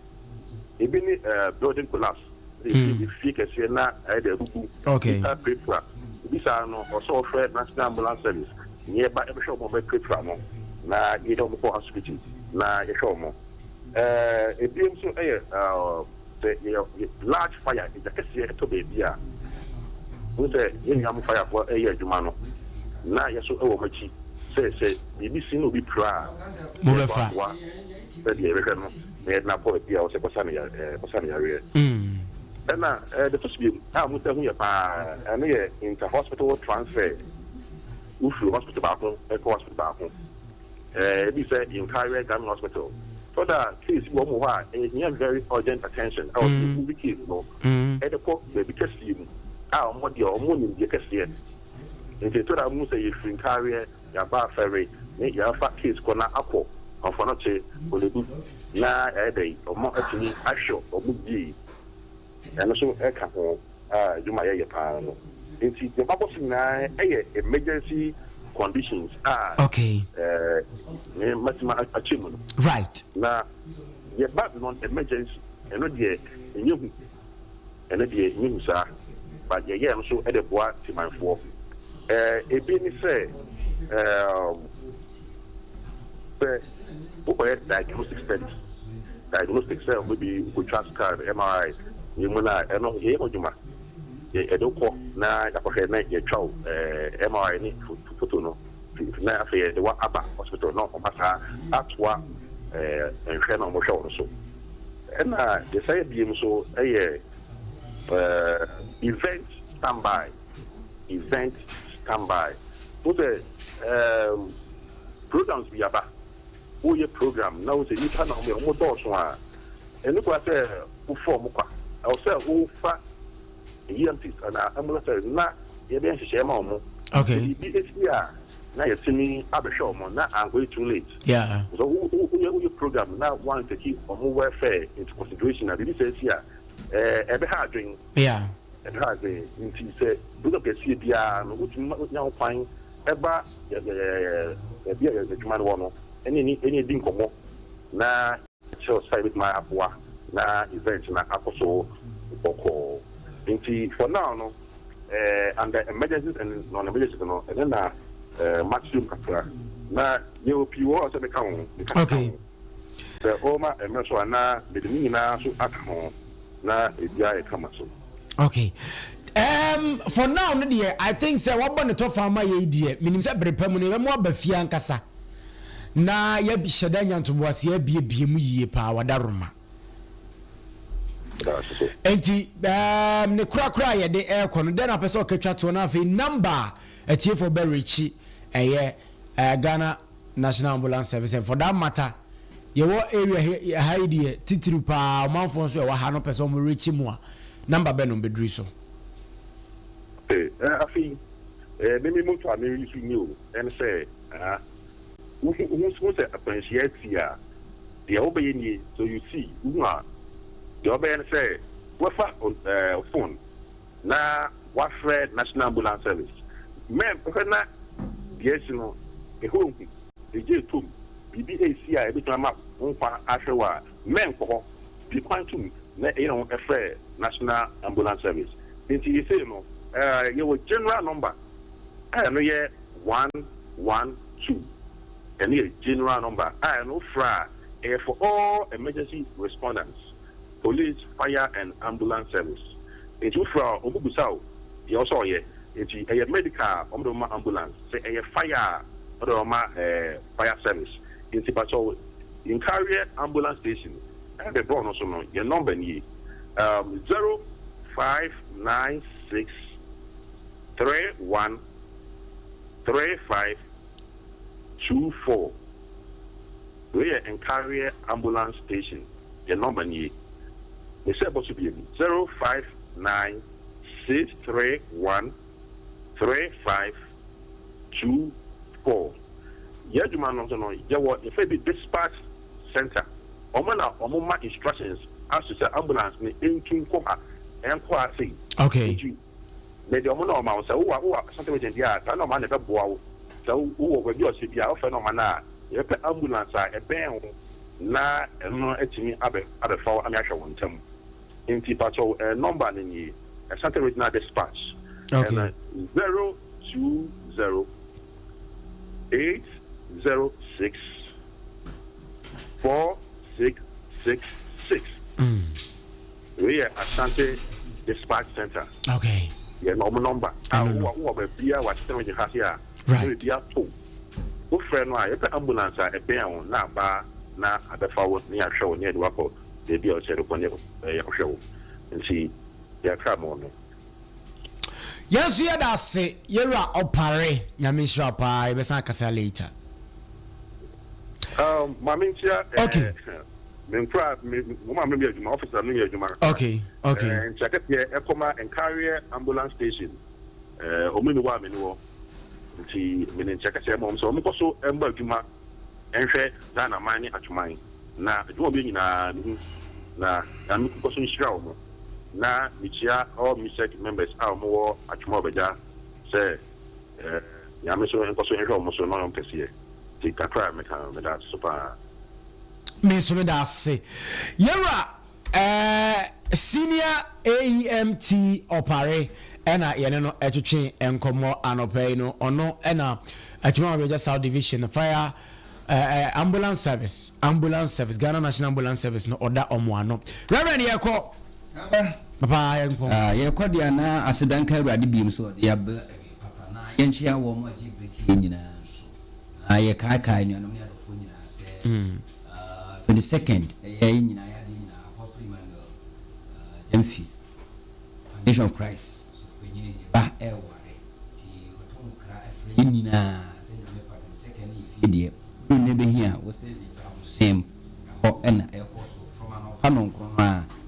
Ebi ne building collapse, efie kɛseɛ na ayɛ dɛ abubu, nnipa apirapira. Ebi saa no, ɔsɛ wɔfrɛ National Ambulance Service na yɛba bɛhwɛ wɔn a wɔapirapira no na yɛde wɔn kɔ asopiti na yɛhwɛ wɔn. Ebiem nso yɛ sɛ yɛyɛ large fire, egya kɛseɛ tɔ baabi a, wohu sɛ yɛn nuanom firefoɔ reyɛ adwuma no, na yɛn nso wɔ wɔn akyi sɛ sɛ biribi si na obi pira a, yɛbɛkɔ aboa sɛdeɛ yɛbɛhwɛ no na yɛde no akɔ baabi a ɛwɔ sɛ kɔsa no kɔsa no yareɛ. Ɛna deɛ ɛtɔ so mmienu a wɔtaa hu yɛ pa ara, ɛno yɛ inter-hospital transfer, wofiri hospital baako kɔ hospital baako. Ebi sɛ Nkareɛ Government Hospital. Tɔ da a case bi wɔ hɔ a ɛhia very urgent attention a wɔde move case no de kɔ baabi kɛseɛ mu a wɔn deɛ wɔn wɔ nimdeɛ kɛseɛ. Nti ɛtɔ da a wohu sɛ yɛfiri Nkareɛ yɛaba Afɛre ne yɛafa case kɔ na akɔ Kɔmfɔnɔkye, Korlebu na yɛayɛ dɛn wɔn atumi ahwɛ wɔn yie. Ɛno nso ka ho a adwuma a yɛyɛ paa no. Nti deɛ mabɔ so nyinaa yɛ emergency conditions a Okay. me matumi akyɛ mu no. Right. Na yɛba non-emergency, ɛno deɛ ɛnyɛ hu. Ɛno deɛ ɛnyɛ hu saa. But yɛyɛ ɛno nso de boa temanfoɔ. Ebi ne sɛ, Sɛ wokɔyɛ diagnostic studies, diagnostic sɛ maybe wokɔtwa scan, MRI, wei mu no a, ɛno yɛyɛ ho adwuma. Yɛde wo kɔ na yɛakɔhwɛ na yɛatwa wo MRI ne photo no na afei yɛde wo aba hospital na wɔn asan atoa nhwɛ na wɔhwɛ wo no so. Ɛna deɛ ɛsan yɛ biem nso yɛ event standby, event standby. Wohu sɛ Programs bi aba, woyɛ program na wohu sɛ nnipa na wɔyɛ, wɔdɔɔso a, ɛnni kwan sɛ wofa wɔn kwa. Ɛwɔ sɛ wofa EMTs anaa ambulance service na yɛbɛyɛ nhyehyɛe ma wɔn. Okay. Sɛ biribi si a, na yɛatumi abɛhwɛ wɔn na ankɔyɛ too late. Yeah. So woyɛ woyɛ program na woantake wɔn welfare into consideration a, biribi saa si a, ɛbɛha adwene. Yeah. Ɛbɛha adwene. Nti sɛ program kɛseɛ biara no, wotumi ma nya ho kwan ba baabi a yɛn adwuma no wɔ no ne ne ne di nkɔmmɔ na kyerɛ sɛ yɛbɛtumi aboa na event no akɔ so bɔkɔɔ. Nti for now no, under emergencies and non-emergencies no, ɛno na makyerɛ mu kakra. Na yɛwɔ pii wɔ hɔ a sɛ meka ho, meka ka ho. Sɛ ɔma mmerɛ so a na mede ne nyinaa nso aka ho na ebiara ayɛ kama so. Okay. Um, for now no deɛ, I think sɛ wabɔ ne tɔfa ama yɛ yi deɛ, menim sɛ bere pa mu no yɛbɛmo aba fie ankasa na yɛhyɛ da nya ntoboaseɛ abiebie mu yie paa wadaroma. Nti um, ne korakora a yɛde ɛrekɔ no, dɛn na apɛ sɛ ɔkatwa toɔ no afei number a atiefoɔ bɛrekyi ɛyɛ uh, Ghana National Ambulance Service and for that matter yɛwɔ area ha yi deɛ titiriw paa ɔmanfoɔ nso ɛwɔ ha no pɛ sɛ wɔn rekyi mu a number bɛ no bɛduru so. Okay, eh, afei eh, me me moto a me use ni o ɛne sɛ ah, wohu wohu sɛ akwanhyia asi a deɛ wobɛyɛ nie, so you see wohu a deɛ wobɛyɛ ne sɛ wobɛfa eh, phone na wafrɛ National Ambulance Service. Mɛ hwɛ na deɛ asi no ɛhɔ nhu, egya ɛtɔ mu, biribi resi a ɛbɛtumi ama wo nkwa ahwere wo a, mɛ nkɔ hɔ. Di kwan tom na yere ho frɛ National Ambulance Service. Nti seesei no yɛwɔ general number a ɛno yɛ 112. Ɛno yɛ general number a ɛno wofrɛ a ɛyɛ for all emergency respondents. Police, Fire and Ambulance Service. Nti wo frɛ a ɔmo bisa wo deɛ ɔsɛ ɔyɛ. Nti ɛyɛ medical a ɔmo de bɛma ambulance, sɛ ɛyɛ fire a ɔmo de bɛma fire service. Nti pakyɛw Nkareɛ ambulance station ɛna bɛbrɛ no so no yɛn number nie, 0596 31 35 24. Wei yɛ Nkareɛ ambulance station. Yɛn nɔmba nie. Mesɛ bɔ so biom, 0596313524. Yɛn adwuma no nso no, yɛwɔ yɛfrɛ bi dispatch centre. Wɔn na wɔma instructions as to sɛ ambulance no ntu nkɔ ha, ɛnkɔ ha sei. Okay. Nti mede ɔmo nɔma ma wo sɛ wowɔ wowɔ Ashanti Region deɛ a saa nɔma no na ɛbɛboa wo. Sɛ wowɔ baabi a ɔhyɛ biara wofrɛ nɔma no a yɛbɛpɛ ambulance a ɛbɛn wo na ɛno no atumi abɛ abɛfa wo ame ahwɛ wo ntɛm. Nti pakyɛw eh nɔmba no nie, Ashanti Regional Dispatch Okay. ɛno 020 806 4666. Wei yɛ Ashanti Dispatch Center. Okay. Yɛ na wɔn nɔmba a wowɔ wowɔ baabiara wɔ Ashanti Region ha se a. Right. Na biribi ato wo. Wofrɛ no a yɛpɛ ambulance a ɛbɛn wo na aba na abɛfa wo na yɛahwɛ wo na yɛde wo akɔ baabi a ɔsɛ yɛde kɔ ne yɛkɔhwɛ wo. Nti yɛakra mo no. Yɛn nso yɛda ase yɛwura Ɔpare Nyame nhyira wo paa yɛbɛsan akasa later. Um, maame nkyia eh, Okay. me nkura me mo maame mi adwuma office na mi yɛ adwuma kakra. Okay, okay. Eh, nkyia kɛseɛ ɛkɔma Nkareɛ ambulance station. Eh, ɔmo ni hɔ a me ni hɔ. Nti me ne nkyia kɛseɛ ma ɔmo sɛ ɔmo kɔ so ɛmbɔ adwuma ɛnhwɛ Ghana man ne Atwoman. Na adwuma a ɔmo yɛ nyinaa me hu. Na Nyame nkɔ so nhyira ɔmo. Na mekyia all MISEC members a ɔmo wɔ Atwoma Ɔbɛgya sɛ eh, Nyame so nkɔ so nhwɛ ɔmo so na ɔnyɛ ɔmo kɛseɛ. Nti kakra a meka no, meda ase so paa. Me nso meda ase. Yɛwura eh, Senior AEMT Ɔpare ɛna yɛne no ɛtwetwe nkɔmmɔ anɔpa yi no. Ɔno ɛna Atwoma Ɔbɛgya South Division Fire eh, eh, Ambulance Service, Ambulance Service, Ghana National Ambulance Service no ɔda ɔmo ano. Reverend yɛkɔ. Papa yɛnkɔ. Ah, yɛkɔ deɛ na aseda nka Awurade biom sɛ ɔde aba awie papa na yɛnkyea wɔn a gye berɛ tie nyinaa nso. Na yɛkaakae anuanom ne adɔfoɔ nyinaa sɛ 22nd ɛyɛ yɛn nyinaa yɛ adeɛ nyinaa Apostle Emmanuel Gyamfi Foundation of Christ sɔfopanyin ne ba ɛreware nti ɔto nkra ɛfrɛ yɛn nyinaa sɛ Nyame pa 22nd ne yɛ fie deɛ wode nnɛ bɛhia wo sɛ nipa abosem ɛhɔ ɛna ɛkɔ so from anɔpa nɔnkron no a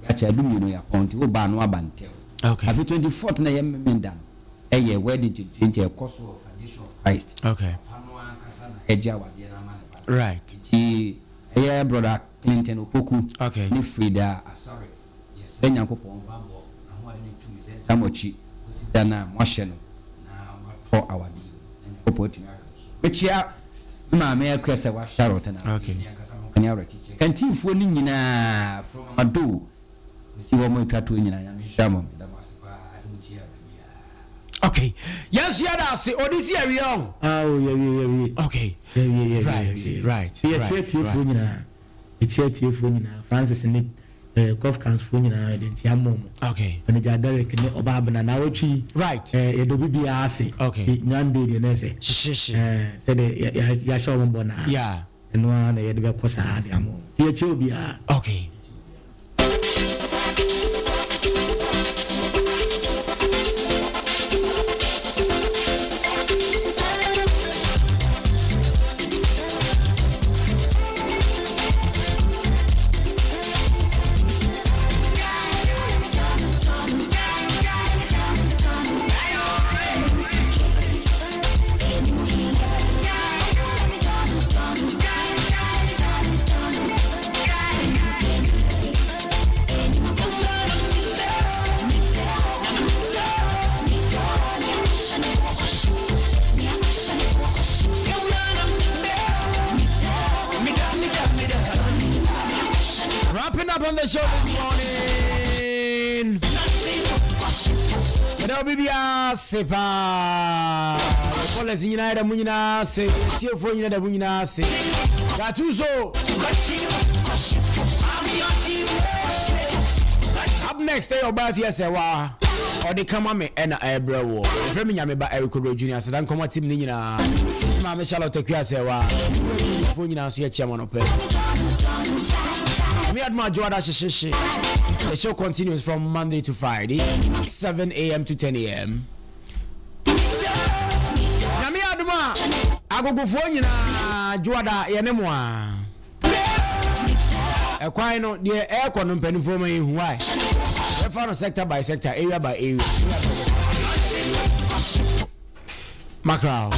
yɛakyɛ adumienu yɛapɔn nti woba a na waba ntɛm. Okay. Afei 24th na ɛyɛ Memenda no ɛyɛ wedding kyenkyenkyen ɛkɔ so wɔ Foundation of Christ. Okay. Papa no ankasa na ɛgye awadeɛ no ama ne ba no. Right. Nti ɛyɛ Brother Clinton Opoku Okay. ne Frida Asare. Yɛsrɛ Nyankopɔn banbɔ, n'ahoɔden ne tumi sɛ ntaa mo akyi kɔsi da no a moahyɛ no na moatɔ awadeɛ yi mu na Nyankopɔn atumi ahwɛ mo so. Mekyea me maame Akua Sɛwa Charlotte na afei Okay. me ankasa me ne awerɛkyekyerɛ Kantinfoɔ no nyinaa from Mama Doe kɔsi wɔn a ɛtwa toɔ nyinaa Nyame nhyira mo. Meda mo ase paa sɛ motie aberɛ biara. Okay. Yɛn nso yɛda ase. Odi si yɛwie ɔn. Ah o yɛwie yɛwie. Okay. Yɛwie yɛwie Right, yɛwie. right, Yɛkyia right, atiefoɔ right. nyinaa. Yɛkyia atiefoɔ nyinaa. Francis ne eh, Kofkans foɔ nyinaa yɛde nkyia mmɔ mo. Okay. Manager Derek ne ɔbaa Abena na awɔtwe yi. Right. Eh, yɛde obi biara ase. Okay. Nti Nyan Day deɛ na ɛsɛ. Hyehyehye. Eh, sɛdeɛ yɛ- yɛ- yɛahyɛ wɔn bɔ naa. Yeah. Ɛno ara na yɛde bɛkɔ saa de ama wɔn. Nti yɛkyia obiara. Okay. Wrapping up on the show this morning. Yɛda obi biara ase paa. Kɔlɛs nyinaa yɛda mu nyinaa ase. Yɛtiefoɔ nyinaa da mu nyinaa ase. Gatuso. Up next ɛyɛ ɔbaa fi ɛsɛ wa ɔde kama me ɛna ɛbrɛ wɔ ɛfrɛ me nyame ba Eric Odro Junior aseda nkɔmɔ team ne nyinaa maame Charlotte Akua sɛ wa fo nyinaa nso yɛkyia ma no pɛ me adoma adwoada hyehyehye. The show continues from Monday to Friday, 7 a.m. to 10 a.m. Nyame adom a agogofoɔ nyinaa dwoada yɛne mo a ɛkwan no deɛ ɛrekɔ no mpanimfoɔ ma yɛhu wae yɛfa no sector by sector, area by area. Mackerel.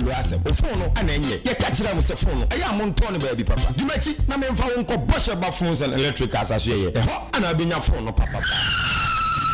wei asɛm. Wo phone no na ɛnyɛ. Yɛka kyerɛɛ mo sɛ phone no, ɛyɛ a montɔn no baabi papa. Di m'akyi na memfa wo nkɔ Bɔhyɛ Ba Phones and Electricals asoɛeɛ. Ɛhɔ na wobɛnya phone no papa paa.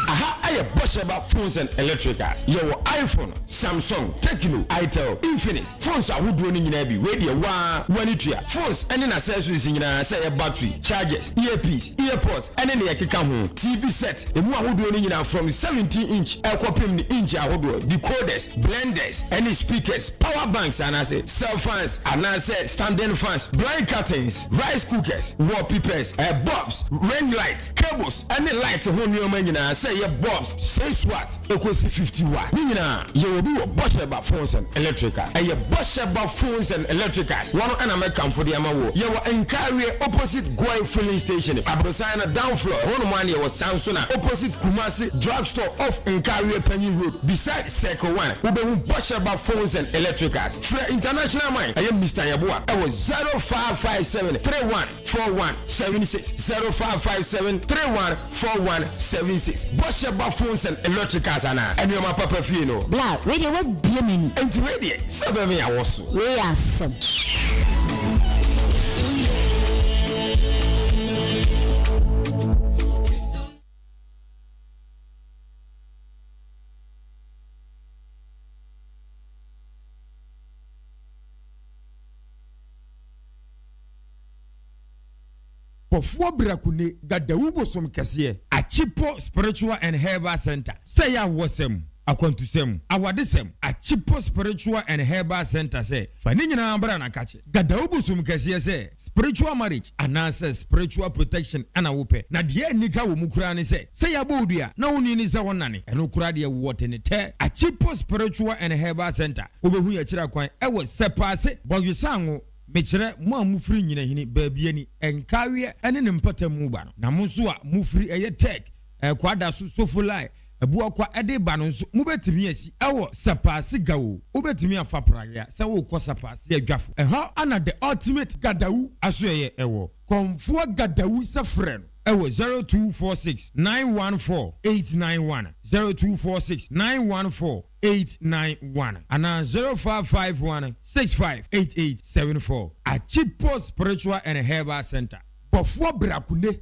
Aha yɛ Bɔhyɛ Ba Phones and Electricals. Yɛwɔ iPhone, Samsung, Tecno, Itel, Infinix, phones ahodoɔ no nyinaa bi. Wei deɛ wo ara w'ani tua. Phones ne n'accessories nyinaa, sɛ ɛyɛ battery, chargers, earpiece, earpods ne nea ɛkeka ho, TV set, Emu ahodoɔ no nyinaa from 17 inch ɛkɔpem ne inch ahodoɔ, decoders, blenders, ɛne speakers, power banks anaasɛ cell fans anaasɛ standing fans, blind curtains, rice cookers, wallpapers, ɛɛ bulbs, ring light, cables ɛne light ho nneɛma nyinaa sɛ ɛyɛ bulbs 6 watts ɛkɔsi 50 watt ne nyinaa yɛwɔ bi wɔ Bɔhyɛba Phones and Electrical. Ɛyɛ Bɔhyɛba Phones and Electricals wɔn ɛna mɛkamfo de ama woɔ. Yɛwɔ Nkareɛ opposite Goil filling station aborosan no down floor ɛhɔ nom ara na yɛwɔ san nso na opposite Kumasi drug store off Nkareɛ Panyin road beside circle one wobɛhu Bɔhyɛba Phones and Electricals. Frɛ International man ɛyɛ Mister Yeboah ɛwɔ 0557 31 4176 0557 31 4176 Bɔhyɛba Phones and Electricals anaa nneɛma papa fie no. Bla, wei deɛ wabue m'ani. Enti wei deɛ sɛ bɛme awɔ so. Wei yɛ asɛm. Bɔfoɔ Brakune Gadawu Bosom Kɛseɛ, Akyipo Spiritual and Herbal Centre, sɛ ɛyɛ awowɔsɛm, akwantusɛm, awadesɛm, Akyipo Spiritual and Herbal Centre sɛ fa ne nyinaa bra na kakye. Gadawu Bosom Kɛseɛ sɛ spiritual marriage anaasɛ spiritual protection na wopɛ. Na deɛ anika wɔ mu koraa ne sɛ, sɛ yɛabɔ wo dua na wonni ne sɛ wonane, ɛno koraa deɛ wɔte ne tɛ. Akyipo Spiritual and Herbal Centre, wobɛhu yɛn akyiri akwan ɛwɔ Sɛpaase, Bɔdwesango, Mekyerɛ mo a mofiri Nyinahini, Baabiani, Nkaweɛ ne ne mpɔtam ba no, na mo nso a mofiri ɛyɛ Tech, Kwadaso, Sofolai, Abuakwa de ba no nso, mobɛtumi asi wɔ Sapaase Gawo. Wobɛtumi afa pragea sɛ worekɔ Sapaase Adwafo. Ɛhɔ na The Ultimate Gadawu asoɛeɛ wɔ. Kɔmfoɔ Gadawu sɛ frɛ no wɔ 0246 914 891, 0246 914 891 anaa 0551 658874. Achipo Spiritual and Herbal Center. Bɔfoɔ Brakune.